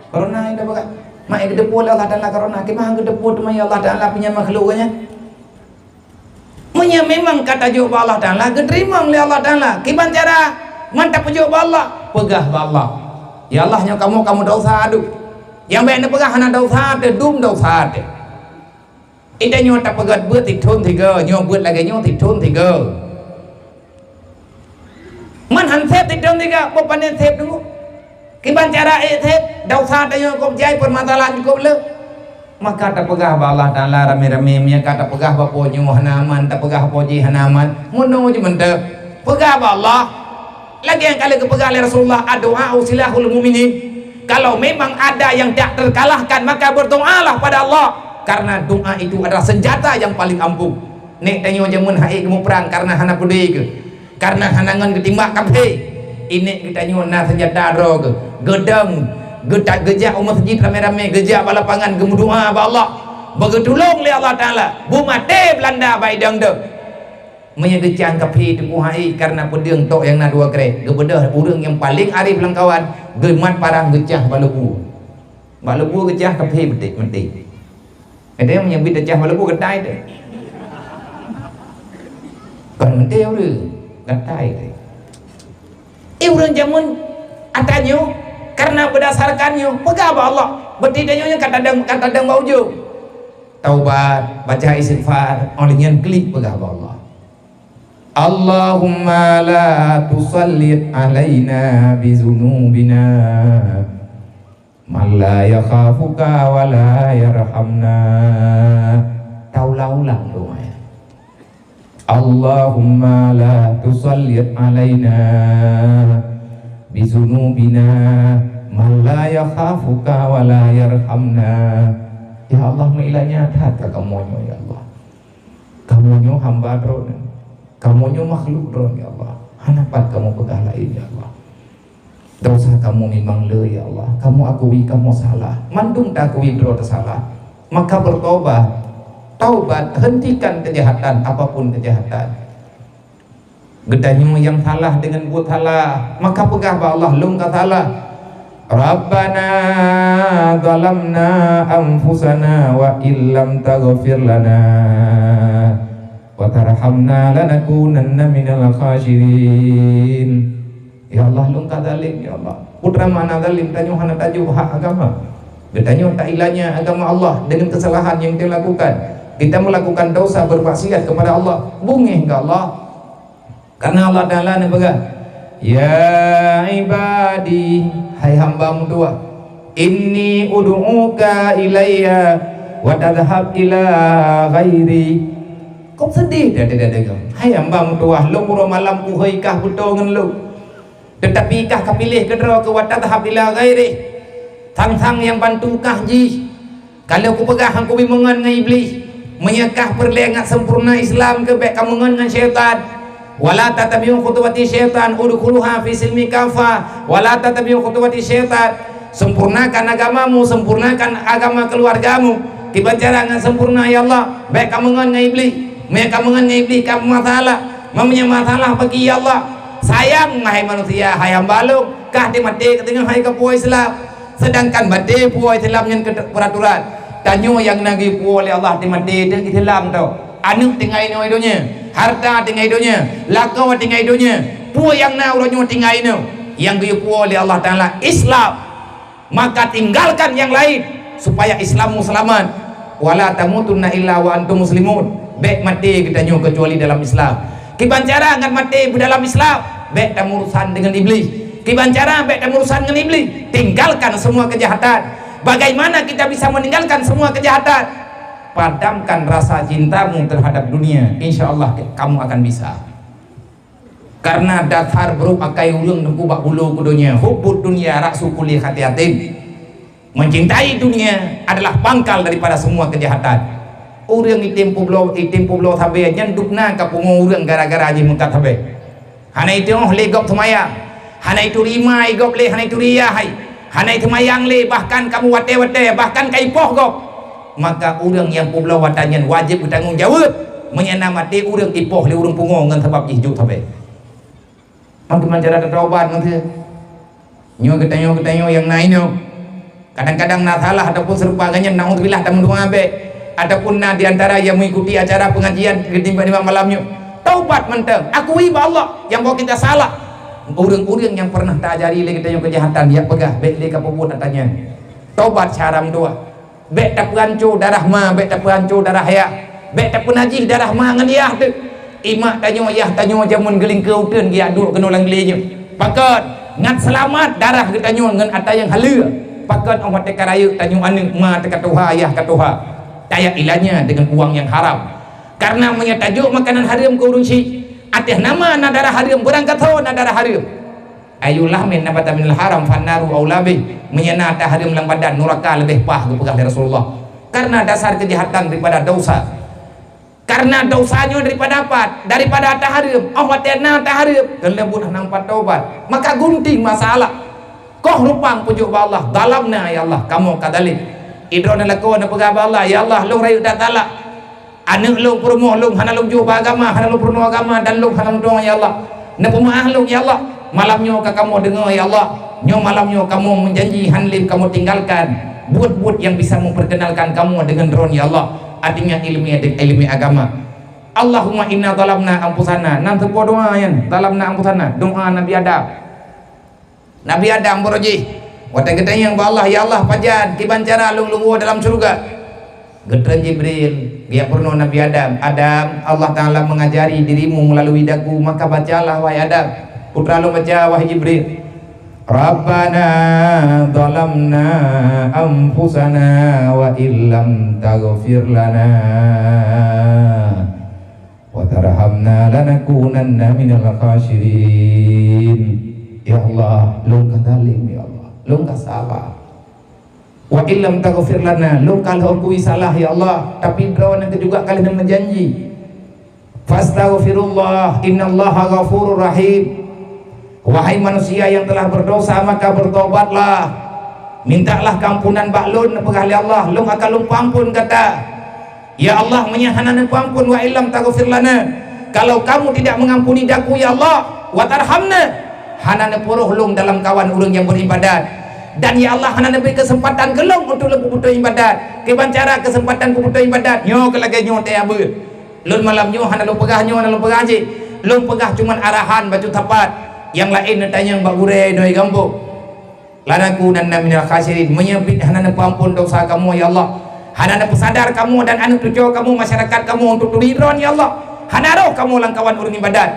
Karona nyang tapeugah. Mak, eh, geuteupeue lé Allah Taala karona. Keumah geuteupeue teuma ya Allah Taala punya makhluk nyan. Meunyoe memang ka tajok bak Allah Taala, geuteurimong lé Allah Taala. Kiban cara? Man tapeujok bak Allah, peugah bak Allah, "Ya Allah, nyoe kamoe ka meudesya adu." Nyang bék neupeugah hana desya teuh, dum desya teuh. Ida nyoe tapeugét beuet sithon tiga, nyoe beuet lagée nyoe sithon tiga. Man han sép sithon tiga, boh pané sép teungku. Kiban cara ék sép, desya tanyoe kôb jai, peumasalahan kôb le. Maka tapeugah bak Allah Taala ramé-ramé, meunyoe ka tapeugah bak po nyoe hana aman, tapeugah po jih hana aman, meunoe jih mantong. Peugah bak Allah. Lagée nyang ka lheueh geupeugah lé Rasulullah, "Addu'a silahul mu'minin." Kalau memang ada yang tak terkalahkan, maka berdoalah pada Allah, karena doa itu adalah senjata yang paling ampuh. Nek tanyoe jameun hai geumuprang karena hana peudeh ke, karena hana ngon geutimbak kaphé. Inek geutanyoe na senjata droe ke, geudong, geuta-, geujak u masjid ramé-ramé, geujak bak lapangan geumeudoa bak Allah. Beugeuteulông lé Allah Taala, beumaté Beulanda bak idong deuh. Meunyoe geucah kaphé teungku hai karena peudeueng tok nyang na dua krek, geubeudôh ureuëng nyang paleng arif lam kawan, geumat parang geucah bak leubue. Bak leubue geucah kaphé beutôi meuté. Kadang meunyoe bit teucah bak leubue gatai teuh. Kon meuté ureuëng, gatai teuh. Eh ureuëng jameun ata nyoe karena berdasarkan nyoe peugah bak Allah. Beutôi tanyoe nyoe ka tadong, ka tadong bak ujong. Taubat, baca istighfar, óh lheueh nyan klik peugah bak Allah. Allahumma la tusallit alaina bizunubina man la yakhafuka wa la yarhamna. Taulang-ulang doa nyan. Allahumma la tusallit alaina bizunubina man la yakhafuka wa la yarhamna. Ya Allah, meuilanya that ka kamoe nyoe, ya Allah. Kamoe nyoe hamba Droeneuh. Kamoe nyoe makhluk Droeneuh, ya Allah. Hana pat kamoe peugah laén, ya Allah. Desya kamoe memang le, ya Allah. Kamoe akui kamoe salah. Mandum taakui droe teusalah. Maka bertobat. Taubat, hentikan kejahatan, apapun kejahatan. Geutanyoe nyang salah deungon buet salah, maka peugah bak Allah, "Lôn ka salah." "Rabbana zalamna anfusana wa illam taghfir lana wa tarhamna lanakunanna minal khasirin." Ya Allah, lôn ka zalim, ya Allah. Peue teuma makna zalim? Tanyoe hana tajok hak agama. Geutanyoe tailanya agama Allah deungon keusalahan nyang talakukan. Kita melakukan dosa bermaksiat kepada Allah. Beungéh keu Allah. Karena Allah Taala neupeugah, "Ya ibadi, hai hamba meutuwah, inni ud'uka ilayya wa tadhhab ila ghairi." Kok seudeh that, that, that, that. Hai hamba meutuwah, lôn uroe malam kuhôi kah beutôi ngon lôn. Teutapi kah kapiléh keudroe keu wa tadhhab ila ghairi. Sang-sang nyang bantu kah jih. Ka lheueh kupeugah han kubi meungon ngon Iblih, meunyoe kah peureulée ngat sempurna Islam keu bék kameungon ngon syaitan. Wala tattabi'u khutuwati syaitan, udkhuluha fi silmi kafa. Wala tattabi'u khutuwati syaitan. Sempurnakan agamamu, sempurnakan agama keluargamu. Kiban cara ngon sempurna, ya Allah, bék kameungon ngon Iblih. Meunyoe kameungon ngon Iblih ka masalah, meunyoe masalah bagi, ya Allah, sayang hai manusia, hai hamba lôn, kah teumaté ka teungoh hai kapuwoe Islam. Sedangkan maté puwoe Islam nyan keu peraturan. Tanyoe nyang na geupuwoe lé Allah teumaté teuh Islam teuh. Aneuëk tinggai inoe donya, harta tinggai donya, lakoe tinggai donya. Peue nyang na uroe nyoe tinggai inoe, nyang geupuwoe lé Allah Taala Islam. Maka tinggalkan nyang laén supaya Islammu seulamat. Wala tamutunna illa wa antum muslimun. Bék maté geutanyoe keucuali dalam Islam. Kiban cara ngat maté beudalam Islam, bék tameurusan deungon Iblih. Kiban cara bék tameurusan ngon Iblih, tinggalkan semua kejahatan. Bagaimana kita bisa meninggalkan semua kejahatan? Padamkan rasa cintamu terhadap dunia, insya Allah kamu akan bisa. Karena dasar brok akai ureuëng teungku bak bulo keu donya, hubbud dunya ra'su kulli khati'atin. Mencintai dunia adalah pangkal daripada semua kejahatan. Ureuëng item peubloe, item peubloe sabé nyan dubna ka pungo ureuëng gara-gara jih meukat sabé. Hana iteuoh lé gob seumayang, hana ituri ma i gob lé, hana ituri yah hai, hana iseumayang lé, bahkan kamu watée-watée, bahkan ka ipoh gob. Maka ureuëng nyang peubloe watée nyan wajéb geutanggong jaweueb. Meunyoe na maté ureuëng ipoh lé ureuëng pungo ngon sabab jih jok sabé. Maka meucara tataubat meuteue. Nyoe geutanyoe-geutanyoe nyang na inoe. Kadang-kadang na salah ataupun seurupa ngon nyan, naudzubillah, tameudoá bék. Ataupun na di antara nyang meuikuti acara peungajian geutimpa nibak malam nyoe. Taubat mantong, akui bak Allah nyang bahwa kita salah. Ureuëng-ureuëng nyang pernah taajari lé geutanyoe keujahatan, jak peugah bék lé kapeubuet ata nyan. Taubat cara meudoá. Bék tapeuhanco darah ma, bék tapeuhanco darah yah. Bék tapeunajih darah ma ngon yah teuh. Imak tanyoe, yah tanyoe jameun geulingkeue uteuen geujak duek keunoe lam glé nyoe. Pakon? Ngat seulamat darah geutanyoe ngon ata nyang haleue. Pakon 'oh watée ka rayeuk tanyoe aneuëk ma teuka tuha, yah ka tuha? Tajak ilanya deungon uang nyang haram. Kareuna meunyoe tajok makanan hareuem keu ureuëng syik, ateueh nama na darah hareuem, beurangkasoe na darah hareuem. Ayu lahmin nabata minal haram fannaru aula bih. Meunyoe na ata hareuem lam badan, nuraka leubeh paih, geupeugah lé Rasulullah. Kareuna dasar keujahatan daripada dosa. Kareuna dosa nyoe daripada apa? Daripada ata hareuem. 'Oh watée na ata hareuem, keuneuk buet hana meupat tobat, maka gunting masalah. Koh rupang peujok bak Allah, zalamna, ya Allah, kamoe ka zalim. Idroe neulakoe neupeugah bak Allah, ya Allah, lôn rayeuk that talak. Aneuëk lôn, peurumoh lôn hana lôn jôh bak agama, hana lôn peurunoe agama dan lôn hana lôn tueng, ya Allah. Neupeumeu'ah lôn, ya Allah. Malam nyoe ka kamoe deungoe, ya Allah. Nyoe malam nyoe kamoe meujanji hán lé kamoe tinggalkan buet-buet nyang bisa meupeurkenalkan kamoe deungon Droe, ya Allah. Artinya iéleumé, iéleumé agama. Allahumma inna zalamna anfusana. Nan teupo doa nyan, zalamna anfusana. Doa Nabi Adam. Nabi Adam baroe jih, watée geutanyong bak Allah, "Ya Allah, pajan kiban cara lôn leuwoe dalam syeuruga?" Geutreun Jibril, geujak peurunoe Nabi Adam, "Adam, Allah Taala mengajari dirimu melalui daku, maka bacalah, wahai Adam." Peue teuma lôn baca, wahai Jibril? "Rabbana zalamna anfusana wa illam taghfir lana wa tarhamna lanakunanna minal khasirin." Ya Allah, lôn ka zalim, ya Allah. Lôn ka salah. Wa illam taghfir lana, lôn ka lheueh akui salah, ya Allah. Tapi Droeneuh juga ka lheueh meujanji. Fastaghfirullah, innallaha ghafurur rahim. Wahai manusia yang telah berdosa, maka bertobatlah. Mintalah keampunan bak lôn, neupeugah lé Allah, lôn akan lôn peuampun gata. Ya Allah, meunyoe hana neupeuampun, wa illam taghfir lana, kalau kamu tidak mengampuni daku, ya Allah, wa tarhamna, hana neupuroh lôn dalam kawan ureuëng nyang beribadat, dan ya Allah, hana neubri keuseumpatan keu lôn untuk lôn peubuet ibadat. Kiban cara keuseumpatan peubuet ibadat? Nyoe keu lagée nyoe teuh abeuet. Lôn malam nyoe hana lôn peugah nyoe, hana lôn peugah jih. Lôn peugah cuman arahan bacut sapat. Nyang laén neutanyong bak gurée inoe gampông. Lanakunanna minal khasirin. Meunyoe biet hana neupeuampon dosa kamoe, ya Allah, hana neupeusadar kamoe dan aneuëk cucoe kamoe, masyarakat kamoe untuk turi Droeneuh, ya Allah, hana roh kamoe lam kawan ureuëng ibadat,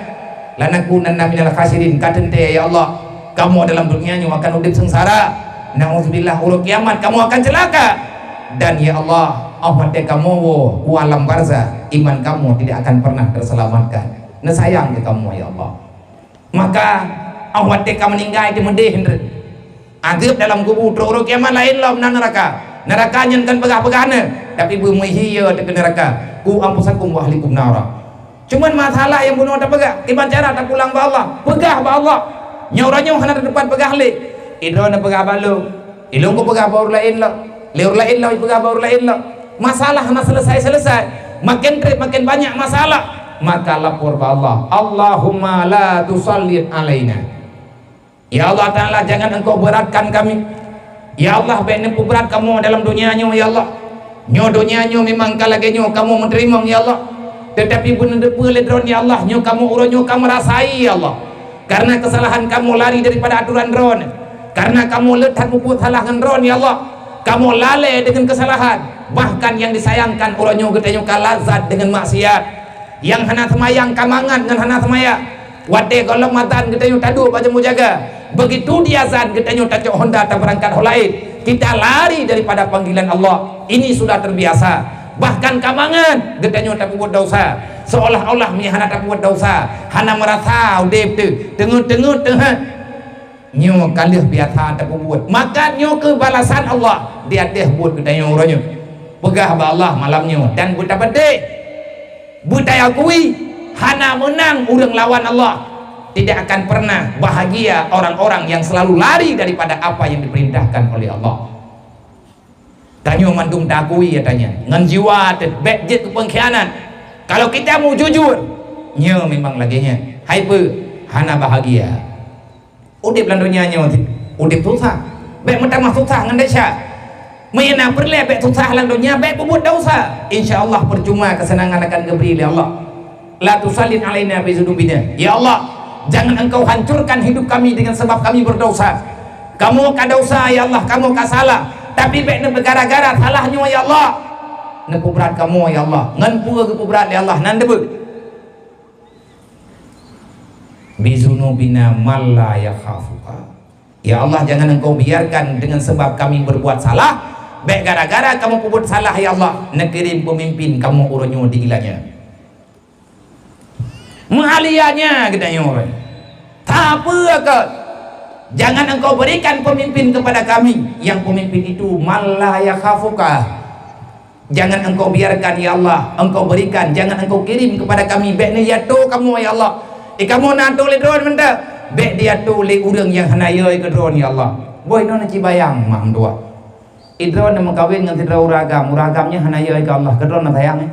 lanakunanna minal khasirin, ka teuntée, ya Allah, kamoe dalam dunia nyoe akan udeb seungsara. Nauzubillah, uroe kiamat kamoe akan ceulaka. Dan, ya Allah, 'oh watée kamoe woe u alam barzakh, iman kamoe tidak akan pernah teuselamatkan. Neusayang keu kamoe, ya Allah. Maka, 'oh watée ka meuninggai, teumeudeh, hindeuh. Azeub dalam kubu, trok uroe kiamat laén lom na neuraka. Neuraka nyan kon peugah-peugah na, tapi beumeuhi ya teuh keu neuraka. Qu anfusakum wa ahlikum nara. Cuman masalah nyang bunoe tapeugah, kiban cara tapulang bak Allah. Peugah bak Allah. Nyoe uroe nyoe hana teupat peugah lé. Idroe neupeugah bak lôn. Ilôn kupeugah bak ureuëng laén lom. Lé ureuëng laén lom ipeugah bak ureuëng laén lom. Masalah hana selesai-selesai. Makin treb makin banyak masalah. Maka lapor bak Allah. Allahumma la tusallit alaina. Ya Allah Taala, jangan Engkau beratkan kami. Ya Allah, bék neupeubrat kamoe dalam donya nyoe, ya Allah. Nyoe donya nyoe memang ka lagée nyoe kamoe meuteurimong, ya Allah. Teutapi beuneudeue lé Droeneuh, ya Allah, nyoe kamoe uroe nyoe ka meurasai, ya Allah. Kareuna keusalahan kamoe lari daripada atoran Droeneuh. Kareuna kamoe le that mubuet salah ngon Droeneuh, ya Allah. Kamoe lalée deungon keusalahan. Bahkan nyang disayangkan uroe nyoe geutanyoe ka lazat deungon maksiat. Nyang hana seumayang ka mangat ngon hana seumayang. Watée gohlom azan geutanyoe taduek bak jamur jaga. Begitu diazan geutanyoe tacok honda tabeurangkat ho laén. Kita lari daripada panggilan Allah. Ini sudah terbiasa. Bahkan ka mangat geutanyoe tapeubuet dosa. Seolah-olah meunyo hana tapeubuet dosa, hana meurasa udeb teuh, teungeut-teungeut teuh. Nyoe ka lheueh biasa tapeubuet. Maka nyoe keuh balasan Allah di ateueh buet geutanyoe uroe nyoe. Peugah bak Allah malam nyoe dan beutapeudeh, beutayakui hana meunang ureuëng lawan Allah. Tidak akan pernah bahagia orang-orang yang selalu lari daripada apa yang diperintahkan oleh Allah. Tanyoe mandum taakui, ya tanyoe ngon jiwa teuh, bék jeuet keu peungkhianat. Kalau kita mau jujur, nyoe memang lagée nyan. Hai peue? Hana bahagia. Udeb lam donya nyoe udeb susah. Bék meutamah susah ngon desya. Meunyo na peureulée bék susah lam donya, bék peubuet dosa. Insya Allah percuma keuseunangan akan geubri lé Allah. La tusallit alaina bi dzunubina. Ya Allah, jangan Engkau hancurkan hidup kami dengan sebab kami berdosa. Kamoe ka dosa, ya Allah, kamoe ka salah. Tapi bék neubeuet gara-gara salah nyoe, ya Allah, neupeubrat kamoe, ya Allah. Ngon peue geupeubrat lé Allah? Nan teubeut. Bizunubina man la yakhafuka. Ya Allah, jangan Engkau biarkan dengan sebab kami berbuat salah, bék gara-gara kamoe peubuet salah, ya Allah, neukirém peumimpin kamoe uroe nyoe di iéleumnyan. Meuhalianya geutanyoe. Tapeue keu? Jangan Engkau berikan pemimpin kepada kami, yang pemimpin itu man la yakhafuka. Jangan Engkau biarkan, ya Allah, Engkau berikan, jangan Engkau kirim kepada kami, bék neuyue atô kamoe, ya Allah. Eh, kamoe na atô lé droe mantong, bék diatô lé ureuëng nyang hana yö keu droe, ya Allah. Boh inoe neucibayang mak meutuah. Eh, droe neumeukawen ngon sidroe ureuëng agam, ureuëng agam nyan hana yö keu Allah, keu droe na sayang, eh?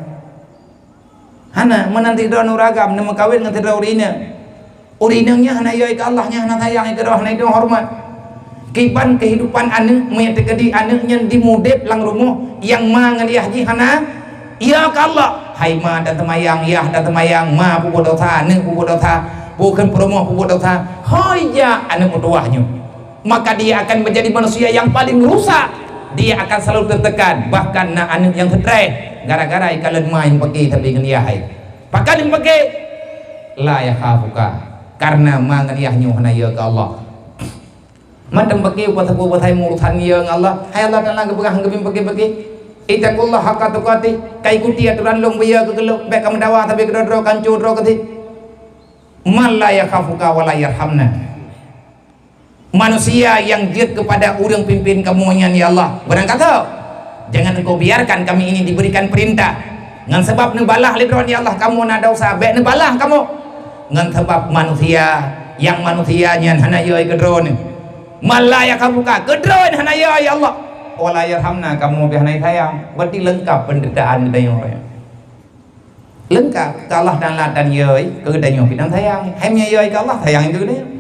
Hana, meunan sidroe ureuëng agam neumeukawen ngon sidroe ureuëng inong. Ureuëng inong nyan hana yö keu Allah, nyan hana sayang keu droe, hana idong horeumat. Kiban keuhidupan aneuëk, meunyo teukeudi aneuëk nyan dimudeb lam rumoh nyang ma ngon yah jih hana yö keu Allah. Hai ma, taseumayang, yah taseumayang, ma peubuet desya, aneuëk peubuet desya, bukon peurumoh peubuet desya. Hôi jak aneuëk meutuwah nyoe. Maka dia akan menjadi manusia yang paling rusak. Dia akan selalu tertekan. Bahkan na aneuëk nyang stres gara-gara ikalon ma nyang pake tapi ngon yah hai. Pakon nyang pake? La yakhafuka. Karena ma ngon yah nyoe hana yö keu Allah. Mantong pake buat sapeue, buat hai urusan yö ngon Allah. Hai Allah Taala geupeugah ngon geubi pake-pake. Ittaqullaha haqqa tuqatih. Ka ikuti aturan lôn beuyö keu lôn. Bék ka meudawa sabe keudroe-droe, kanco droe keuti. Man la yakhafuka wa la yarhamna. Manusia nyang jeuet kepada ureuëng pimpin kamoe nyan, ya Allah, beurangkasoe, jangan Engkau biarkan kami ini diberikan perintah ngon sabab neubalah lé droe, ya Allah, kamoe na desya, bék neubalah kamoe ngon sabab manusia nyang manusia nyan hana yö keu droe. Man la yakhafuka, keu droe hana yö, ya Allah, wa la yarhamna, kamoe pih hana sayang. Berarti leungkap penderitaan geutanyoe. Leungkap, keu Allah Taala tan yö keu geutanyoe pih tan sayang. Hai meunyo yö keu Allah, sayang keu geutanyoe.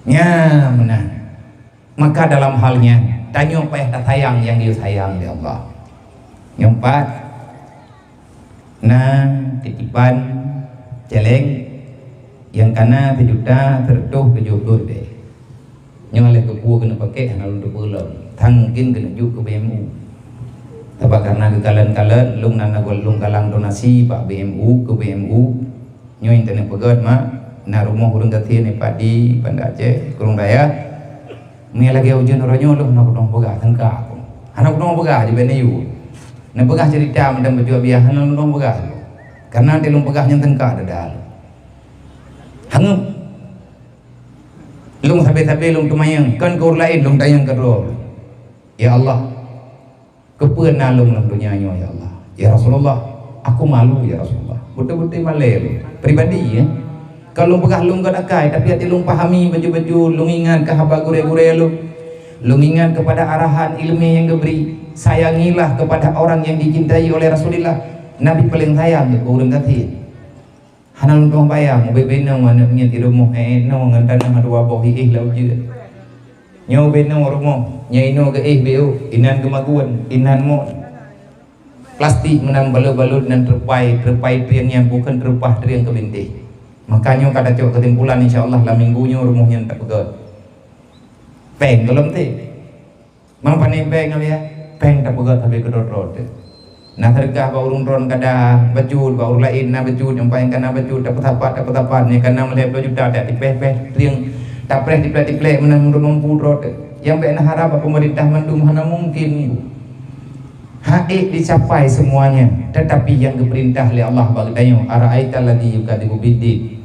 Nyan meunan. Maka dalam hal nyan, tanyoe payah tasayang nyang geusayang lé Allah. Nyang pat, na titipan celeng nyang kana sijuta sireutôh tujoh ploh ribèe. Nyoe lheueh keupeue keuneuk pakèk hana lôn teupeue lom. Tan mungken keuneuk jok keu B M U. Sabab kareuna geukalon-kalon, lôn na, na lôn galang donasi bak B M U, keu B M U. Nyoe nyang taneuk peugöt mak, na rumoh ureueng gasien nibak di Banda Aceh, Krueng Raya. Meunyo lagèe ujeuen uroe nyoe lôn hana kudong peugah, teungka aku. Hana kudong peugah, jibèk neuyue. Neupeugah cerita mantong bacut biasa, hana lôn peugah. Kareuna di lôn peugah nyan teungka dada lôn. Hanggeup. Lôn sabe-sabe lôn teumanyong, kon keu ureueng laén lôn tanyong keudroe. Ya Allah, keupeue na lôn lam donya nyoe, ya Allah? Ya Rasulullah, aku malu, ya Rasulullah. Beutôi-beutôi malèe lôn. Pribadi, ya. Kon lôn peugah lôn kon akai, tapi até lôn pahami bacut-bacut, lôn ingat keu haba gurèe-gurèe lôn. Lôn ingat kepada arahan ileumèe nyang geubri. Sayangilah kepada orang yang dicintai oleh Rasulullah. Nabi paleng sayang keu ureueng gasien. Hana lôn tueng bayang, ubé-bé nyoe aneuk miet di rumoh, eh, eh, nyoe ngon tanoh dua boh iéh lam ujeuen. Nyoe ubé nyoe rumoh, nyoe inoe geuéh B O, inan geumagun, inan mon. Plastik meunan balot-balot nan teurupai, teurupai trieng nyan bukon teurupah trieng keu bintéh. Maka nyoe ka tacok keusimpulan, insya Allah lam minggu nyoe rumoh nyan tapeugöt. Péng gohlom teuh. Mang pane péng ngon ya, péng tapeugöt sabe keudroe-droe teuh. Na seudeukah bak ureueng droen kada bacut, bak ureueng laén na bacut, nyang paléng kana bacut, tapeusapat, tapeusapat, nyang kana meulhèe ploh juta, tak tipéh-péh, trieng, tapreh tiplek-tiplek meunan ureueng mampu droe teuh. Nyang bèk na harab bak peumeurintah mandum hana mungken. Hak ék dicapai semuanya, tetapi nyang geupeurintah lé Allah bak geutanyoe, "Ara'aital ladzi yukadzibu biddin."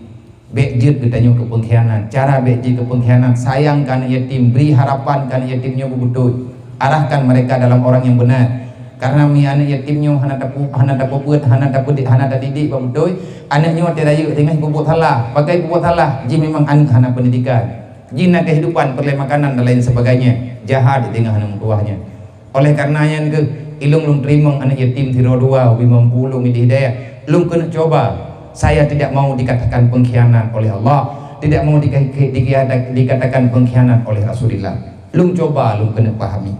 Bèk jeuet geutanyoe keu peungkhianat. Cara bèk jeuet keu peungkhianat, sayang keu aneuk yatim, bri harapan keu aneuk yatim nyoe beubeutôi. Arahkan mereka dalam orang yang benar. Karena mi aneuk yatim nyoe hana tapu-, hana tapeubuet, hana tapeudik, hana tadidik bak beutôi, aneuk nyoe teuh rayeuk teungoh peubuet salah. Pakai peubuet salah, jih memang aneuk hana pendidikan. Jih na kehidupan, peureulèe makanan dan lain sebagainya. Jahat di teungoh aneuk meutuwah nyan. Oleh karena nyan keuh, ilôn lôn teurimong aneuk yatim sidroe dua ubé mampu lôn idéh hidayah. Lôn keuneuk cuba. Saya tidak mau dikatakan pengkhianat oleh Allah, tidak mau dika-, dika-, dikatakan pengkhianat oleh Rasulullah. Lôn cuba lôn keuneuk pahami.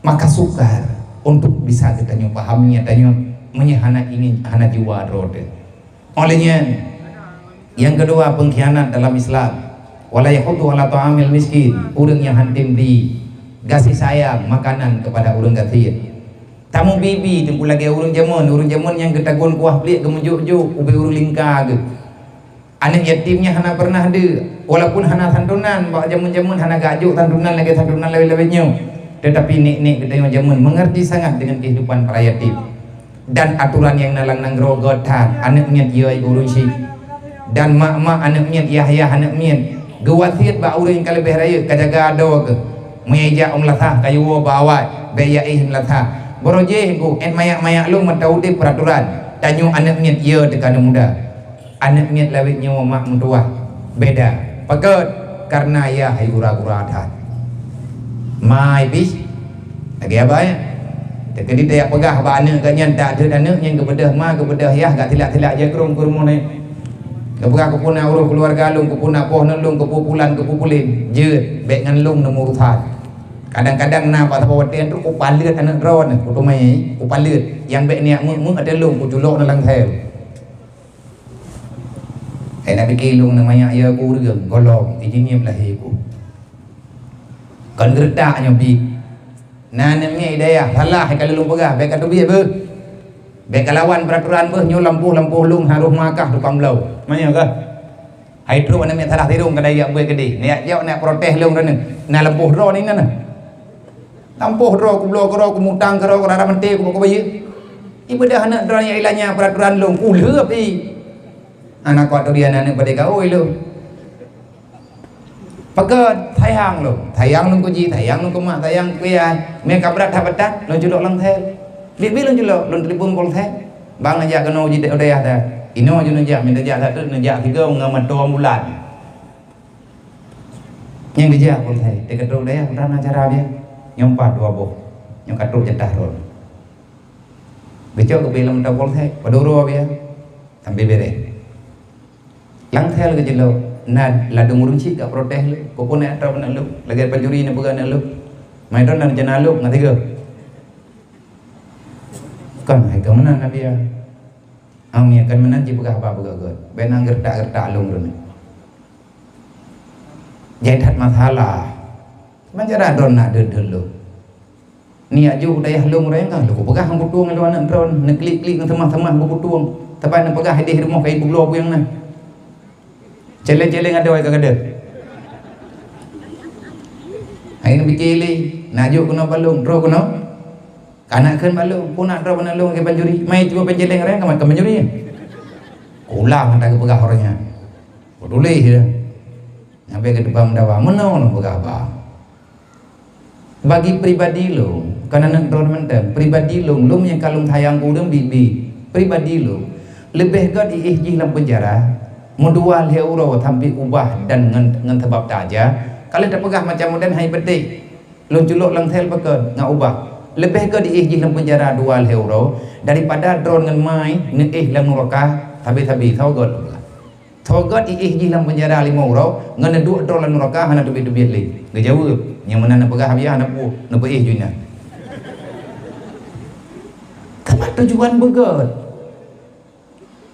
Maka sukar untuk bisa geutanyoe pahami, tanyoe meunyoe hana ingin, hana jiwa droe teuh. Oleh nyan, nyang keudua, pengkhianat dalam Islam. Wala yahuddu ala ta'amil miskin, ureueng nyang han tem bri Gaséh sayang makanan keupada ureuëng gasien. Tamubi-bi teungku lagée ureuëng jameun, ureuëng jameun nyang geutagun kuah pliek geumeujok-jok ubé ureuëng lingka geuh. Aneuëk yatim nyan hana peureunah deuek, walaupun hana santunan, bak jameun-jameun hana geujok santunan lagée santunan lawét-lawét nyoe. Teutapi nek-nek geutanyoe jameun meungerti sangat deungon keuhidupan para yatim. Dan atoran nyang na lam nanggroe göt that, aneuëk miet yö ureuëng syik. Dan mak-mak aneuëk miet, yah-yah aneuëk miet, geuwasiet bak ureuëng nyang ka leubeh rayeuk ka jaga adoe keuh. Meunyo ijak u meulasah kayue woe bak awai, bék ya éh meulasah. Baroe jéh ku, ét mayak-mayak lôn mantong udeb peuratoran. Tanyoe aneuëk miet yö teuka aneuëk muda. Aneuëk miet lawét nyoe mak meutuwah. Beda. Pakon? Kareuna yah hai gura-gura that. Mai pih. Lagée abai. Teukeudi tajak peugah bak aneuëk geuh nyan, tak deuet aneuëk nyan geubeudôh ma, geubeudôh yah, gak tilak-tilak jakrong keu rumoh nyoe. Geupeugah keupeue na uroe keuluwarga lôn, keupeue na poh neuh lôn, keupeue pulan, keupeue pulen. Jeuet, bék ngon lôn neumu urusan. Kadang-kadang na bak saboh watée trok kupaleuet aneuëk droeneuh, kuteumé, kupaleuet. Nyang bék niyak meuek-meuek ateueh lôn, kuculok neulang thèe. Hai na pike lôn na manyak ya ku ureuëng, gohlom, ijingiep lahé ku. Kon geuretak nyoe bi. Na aneuëk miet dayah, salah hai ka lôn peugah, bék ka teubiet beuh. Bék ka lawan peuratoran beuh, nyoe lampôh-lampôh lôn harôh makah tukang bloe. Manyak kah? Hai trok aneuëk miet salah sirong ka dayah buet keudeh. Niyak jaweueb niyak protes lôn droeneuh. Na lampôh droe ni na. Lampôh droe kubloe keudroe, kumutang keudroe, kurara meuté, kubayeue. Ibeudôh aneuëk droe nyang ilanya peuratoran lôn, kulheueh pi. Anak kuat tu dia aneuëk padé gaoi lôn. Pakon? Sayang lôn. Sayang lôn kuji, sayang lôn kumat, sayang kuyai. Mé ka brat that batat, lôn culok lam sel. Biet-biet lôn culok, lôn telepon polsek. Bang neujak keunoe uji dek udayah dah. Inoe ju neujak, minta jak satu, neujak tiga ngon moto ambulan. Nyang geujak polsek, teuka trok dayah, udah na cara biar. Nyang pat dua boh. Nyang ka trok jatah rot. Geucok geubri lam moto polsek, padum droe biar. Sampai bereh. Lam sel geujeulok, na ladôm ureuëng chik ka protes lé, keupeue na atra aneuk lôn, lagée pancuri na peugah aneuk lôn. Mai droe na rencana lôn ngon tiga. Kon hai ka meunan Nabi ya. Am ya kan meunan jipeugah haba peugah göt. Bék na geuretak-geuretak lôn droeneuh. Jai that masalah. Meuncara droe na deuet-deuet lôn. Niyak jok dayah lôn ureuëng kan, lôn kupeugah ngon putueng lôn aneuk droe, neuklik-klik ngon seumah-seumah beuputueng. Teuma neupeugah ideh rumoh kai peubloe buyang na. Celeng-celeng adoe ka gadeuh. Hai neubike lé, na jok keunoe bak lôn, droe keunoe. Kana kheun bak lôn, peue na droe bak lôn lagée pancuri. Mai cuba peuceleng ureuëng ka mat keu pancuri. Ulang mantong geupeugah ureuëng nyan. Peutuléh ya. Nyampe keu teupeu meudawa, meunoe lôn peugah haba. Bagi pribadi lôn, kon aneuk droe mantong, pribadi lôn, lôn nyang ka lôn sayang keu ureuëng biet-biet. Pribadi lôn, leubeh göt iéh jih lam peunjara, meudua lhée uroe sampoe ubah dan ngon, ngon sabab taja, ka lheueh tapeugah macam modern hai beutôi. Lôn culok lam sel pakon ngon ubah. Leubeh göt iéh jih lam peunjara dua lhée uroe daripada droe ngon mai neuéh lam nuraka sabe-sabe, soe göt lôn peugah. Soe göt iéh jih lam peunjara limong uroe, ngon neuduek droe lam nuraka hana teubiet-teubiet lé. Geujaweueb, nyang meunan neupeugah biar hana peue, neupeuéh ju nyan. Teuma tujuan beugöt.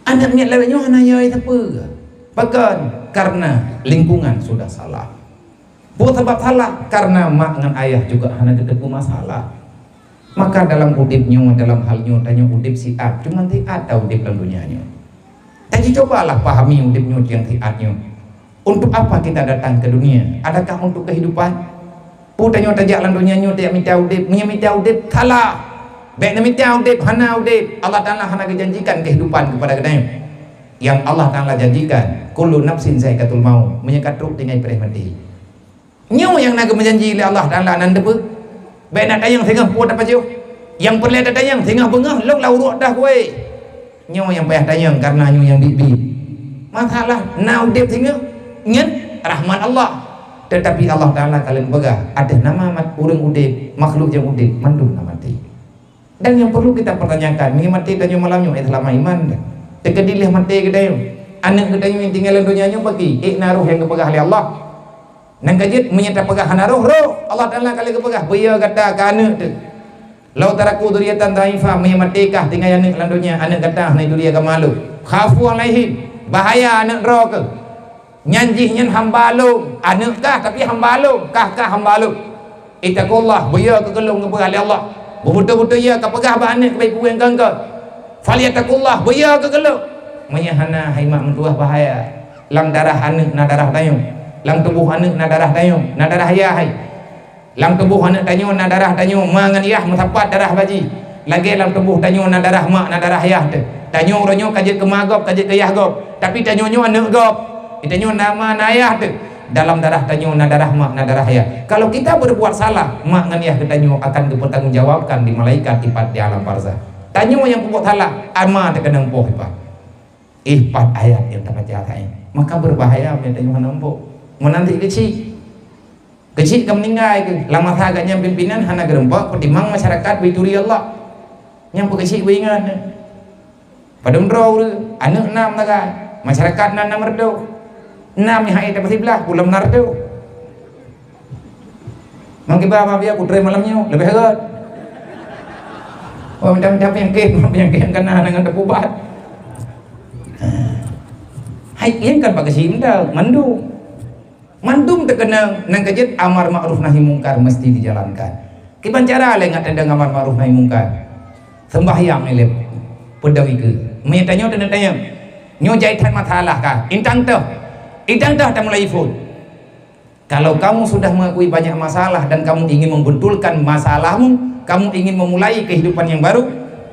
Aneuk miet lawét nyoe hana yö sapeue. Pakon? Karena lingkungan sudah salah. Peue sabab salah? Karena mak ngon ayah juga hana geuteupeue masalah. Maka dalam udeb nyoe, dalam hal nyoe, tanyoe udeb siat, cuma siat ta udeb lam donya nyoe. Jadi, cobalah pahami udeb nyoe nyang siat nyoe. Untuk apa kita datang ke dunia? Adakah untuk kehidupan? Peue tanyoe tajak lam donya nyoe tajak mita udeb? Meunyoe mita udeb, salah. Bék neumita udeb, hana udeb. Allah Taala hana geujanjikan kehidupan kepada geutanyoe. Yang Allah Taala janjikan, "Kullu nafsin zaikatul maut." Meunyoe ka trok tinggai preh maté. Nyoe nyang na geumeujanji lé Allah Taala nan teupeue. Bék na tanyong singoh peue tapajoh. Nyang peureulée tatanyong singoh beungoh lôn lam uroe dah kuweh. Nyoe nyang payah tanyong kareuna nyoe nyang biet-biet. Masalah na udeb singoh nyan rahmat Allah. Teutapi Allah Taala ka lheueh peugah ateueh nama mat-, ureuëng udeb, makhluk nyang udeb, mandum na maté. Dan nyang perlu kita pertanyakan, meunyoe maté tanyoe malam nyoe, eh, seulama iman dah. Teukeudi lheueh maté geutanyoe, aneuk geutanyoe nyang tinggai lam donya nyoe bagi, ék na roh nyang geupeugah lé Allah. Nyang ka jeuet, meunyoe tapeugah hana roh, roh, Allah Taala ka lheueh geupeugah, "Beuyö gata keu aneuk teuh." "Lau taraku dzurriyyatan dha'ifah," meunyoe maté kah tinggai aneuk lam donya, aneuk gata hana dzurriyyah gama lôn. "Khafu 'alaihim," bahaya aneuk droe keuh. Nyan jih nyan hamba lôn, aneuk kah tapi hamba lôn, kah kah hamba lôn. "Ittaqullah, beuyo keu keu lôn," geupeugah lé Allah. Beubeutôi-beutôi ya ka peugah bak aneuk keu bayi peue nyang keu-keu. "Falyattaqullah, beuyo keu keu lôn." Meunyoe hana, hai mak meutuwah, bahaya. Lam darah aneuk na darah tanyoe. Lam tuboh aneuk na darah tanyoe, na darah yah hai. Lam tuboh aneuk tanyoe na darah tanyoe, ma ngon yah meusapat darah baji. Lagée lam tuboh tanyoe na darah mak, na darah yah teuh. Tanyoe uroe nyoe ka jeuet keu ma gob, ka jeuet keu yah gob. Tapi tanyoe nyoe aneuk gob. Tanyoe na ma, na yah teuh. Dalam darah tanyoe na darah mak, na darah yah. Kalau kita berbuat salah, mak ngon yah geutanyoe akan geupeutanggung jawabkan di malaikat ipat di alam barzakh. Tanyoe nyang peubuet salah, ama teukeunong poh ipat. Ipat ayat nyang tabaca saat nyoe. Maka beubahaya meunyoe tanyoe hana muphom. Meunan cit keuchik. Keuchik ka meuninggai keuh. Lam masa gata nyan pimpinan hana geureumpok peutimang masyarakat beuturi Allah. Nyang peukeuchik beuingat. Padum droe ureuëng, aneuk nam sagai, masyarakat na nam reutôh. Nam nyang hai tapeusibeulaih, ulôn na reutôh. Mang kiba ma biya putroe malam nyoe, leubeh rot. Oh, mita-mita peunyakét, peunyakét nyang kana hana ngon teupubat. Hai, nyan kan bak keuchik mita, mandum. Mandum teukeunong, nyang keujeuet amar makruf nahi mungkar meusti dijalankan. Kiban cara lé ngat teudeungoe amar makruf nahi mungkar? Seumbahyang ilée peudong ikeue. Meunyoe tanyoe teuneuk tanyong, nyoe jai that masalah kah? Intang toh. Intang toh tamulai phon. Kalau kamu sudah mengakui banyak masalah dan kamu ingin membetulkan masalahmu, kamu ingin memulai kehidupan yang baru,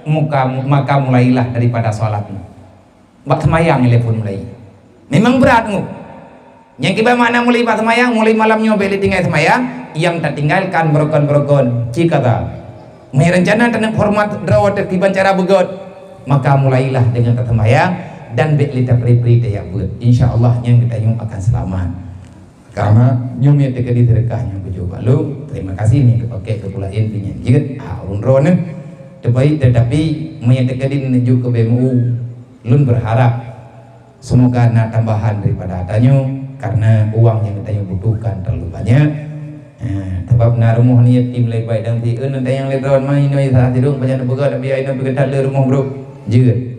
muka, maka mulailah daripada salatmu. Bak seumayang ilée phon mulai. Memang brat nyoe. Nyang kiban makna mulai bak seumayang, mulai malam nyoe bék lé tinggai seumayang, nyang tatinggalkan beurukon-beurukon, cit kata. Meunyoe reuncana taneuk horeumat droe teuh kiban cara beugét, maka mulailah deungon taseumayang dan bék lé tapri-pri tajak beuet. Insya Allah nyan geutanyoe akan seulamat. Karena nyoe meunyoe teukeudi seudeukah nyang beujeuet bak lôn, terima kasih nyan teupakée keu peulaén pih nyan jeuet, ah, ureuëng droeneuh. Teubaik, tetapi meunyoe teukeudi neujok keu B M U, lôn berharap semoga na tambahan daripada tanyoe, karena uang nyang tanyoe butuhkan terlalu banyak. Eh, sabab na rumoh ni yatim lé baik dan si, eh, na tayang lé droe mai inoe salah sidong pajan neupeugah, tapi ai na peugah that lé rumoh brok. Jeuet.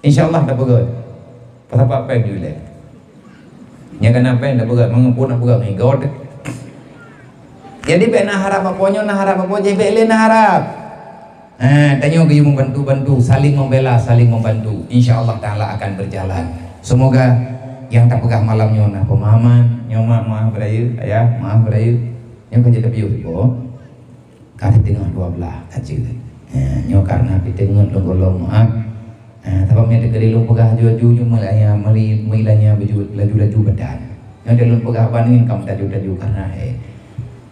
Insya Allah tapeugah. Pasapa péng jeuet lé. Nyang kana péng tapeugah, mangat pun nak peugah ngigot. Jadi bék na harap apa nyoe, na harap apa, jadi bék lé na harap. Ha, tanyoe geuyue membantu-bantu, saling membela, saling membantu. Insya Allah Taala akan berjalan. Semoga nyang tapeugah malam nyoe na pemahaman. Nyoe mak, maaf beurayeuk, ayah, maaf beurayeuk. Nyoe ka jadi tapiôh ibu. Ka teungoh dua belas ka jeuet. Ha, nyoe karena piteungeut lôn golom maaf. Ha, sabab nyan teukeudi lôn peugah aju-aju nyoe meulanya, meuli-, meulanya baju laju-laju badan. Nyoe lôn peugah ban nyoe ka meutaju-taju karena, eh,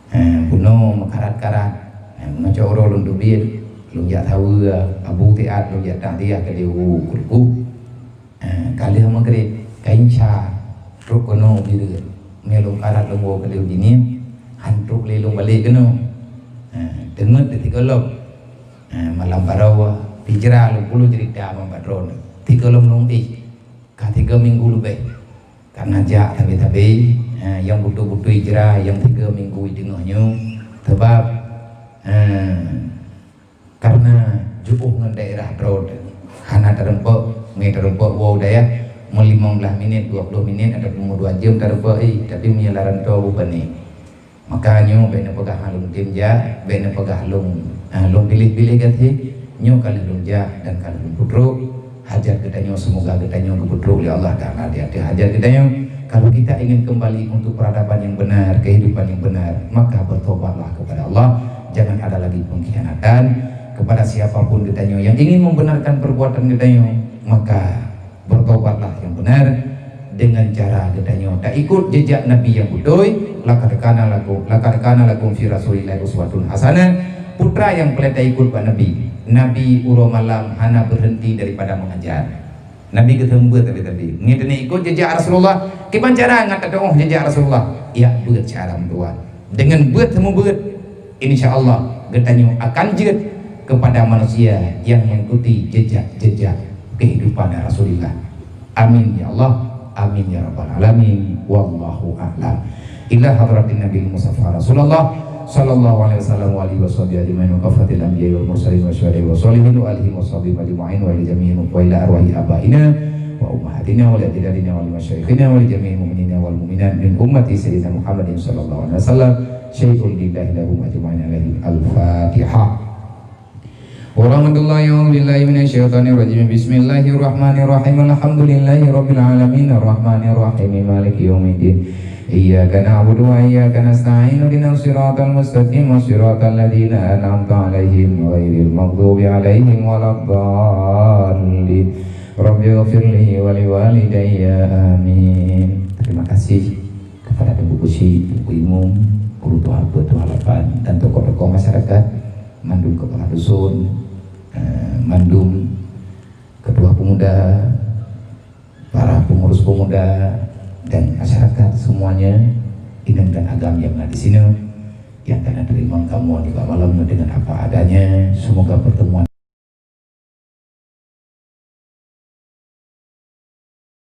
Eh, bunoe meukarat-karat. Eh, meucok uroe lôn teubiet, lôn jak saweue, abu tiat lôn jak takziah keu di u kruku. Eh, ka lheueh meugrib, ka insa, trok keunoe bireuen. Mé lôn karat lôn woe keu di u jinieng, han trok lé lôn balek keunoe. Eh, teungeut di sigohlom. Eh, malam baroe, hijrah lôn puluh cerita ban droeneuh. Sigohlom lôn éh, ka tiga minggu leubeh. Karena jak sabe-sabe, eh, nyang beutôi-beutôi hijrah nyang tiga minggu teungoh nyoe, sabab, eh, karena jiôh ngon daerah droe hana tarumpok, mé tarumpok woe dayah, meulimong blaih minit, dua puluh minit ataupun meudua jeuem tarumpok, eh, tapi meunyoe laran toe bubani. Maka nyoe bék neupeugah lôn tem jak, bék neupeugah lôn, ah, lôn piléh-piléh gaséh, nyoe ka lheueh lôn jak dan ka lheueh lôn peutrok. Hajat geutanyoe, semoga geutanyoe geupeutrok lé Allah Taala di ateueh hajat geutanyoe. Kalau kita ingin kembali untuk peradaban yang benar, kehidupan yang benar, maka bertobatlah kepada Allah. Jangan ada lagi pengkhianatan kepada siapapun geutanyoe yang ingin membenarkan perbuatan geutanyoe, maka Bertobatlah yang benar dengan cara geutanyoe taikut jejak Nabi yang beutôi. Laqad kana lakum, laqad kana lakum fi Rasulillahi uswatun hasanah. Putra nyang peureulée taikut bak Nabi. Nabi uroe malam hana berhenti daripada mengajar. Nabi geuseumeubeuet tapi-tapi. Ngieng teuneuk ikut jejak Rasulullah. Kiban cara ngat tatuoh jejak Rasulullah? Ya, beuet cara meutuah. Dengan beuet seumeubeuet, insya Allah geutanyoe akan jeuet kepada manusia yang mengikuti jejak-jejak kehidupan Rasulullah. Amin ya Allah, amin ya rabbal alamin. Wallahu a'lam. Ila hadratin Nabi Mustafa Rasulullah sallallahu alaihi wasallam wa alihi washabihi ajmain wa kafatil anbiya wal mursalin wa syuhada wa sholihin wa alihi wa sahbihi ajmain wa ila jami'in wa ila arwahi abaina وأمهاتنا ولأجدادنا ولمشايخنا ولجميع المؤمنين والمؤمنات من أمة سيدنا محمد صلى الله عليه وسلم شيء لله لهم أجمعين عليه الفاتحة. ورحمة الله. أعوذ بالله من الشيطان الرجيم. بسم الله الرحمن الرحيم. الحمد لله رب العالمين. الرحمن الرحيم. مالك يوم الدين. إياك نعبد وإياك نستعين. اهدنا الصراط المستقيم. صراط الذين أنعمت عليهم غير المغضوب عليهم ولا الضالين. رب اغفر لي ولوالدي. آمين. Terima kasih kepada Teungku Kusi, Teungku Imum, guru tuha, tuha lapan, dan tokoh-tokoh masyarakat, mandum kepala dusun, eh, mandum ketua pemuda, para pengurus pemuda, dan masyarakat semuanya, inong dan agam yang ada di sini, yang ka na teurimong kamoe nibak malam nyoe dengan apa adanya. Semoga pertemuan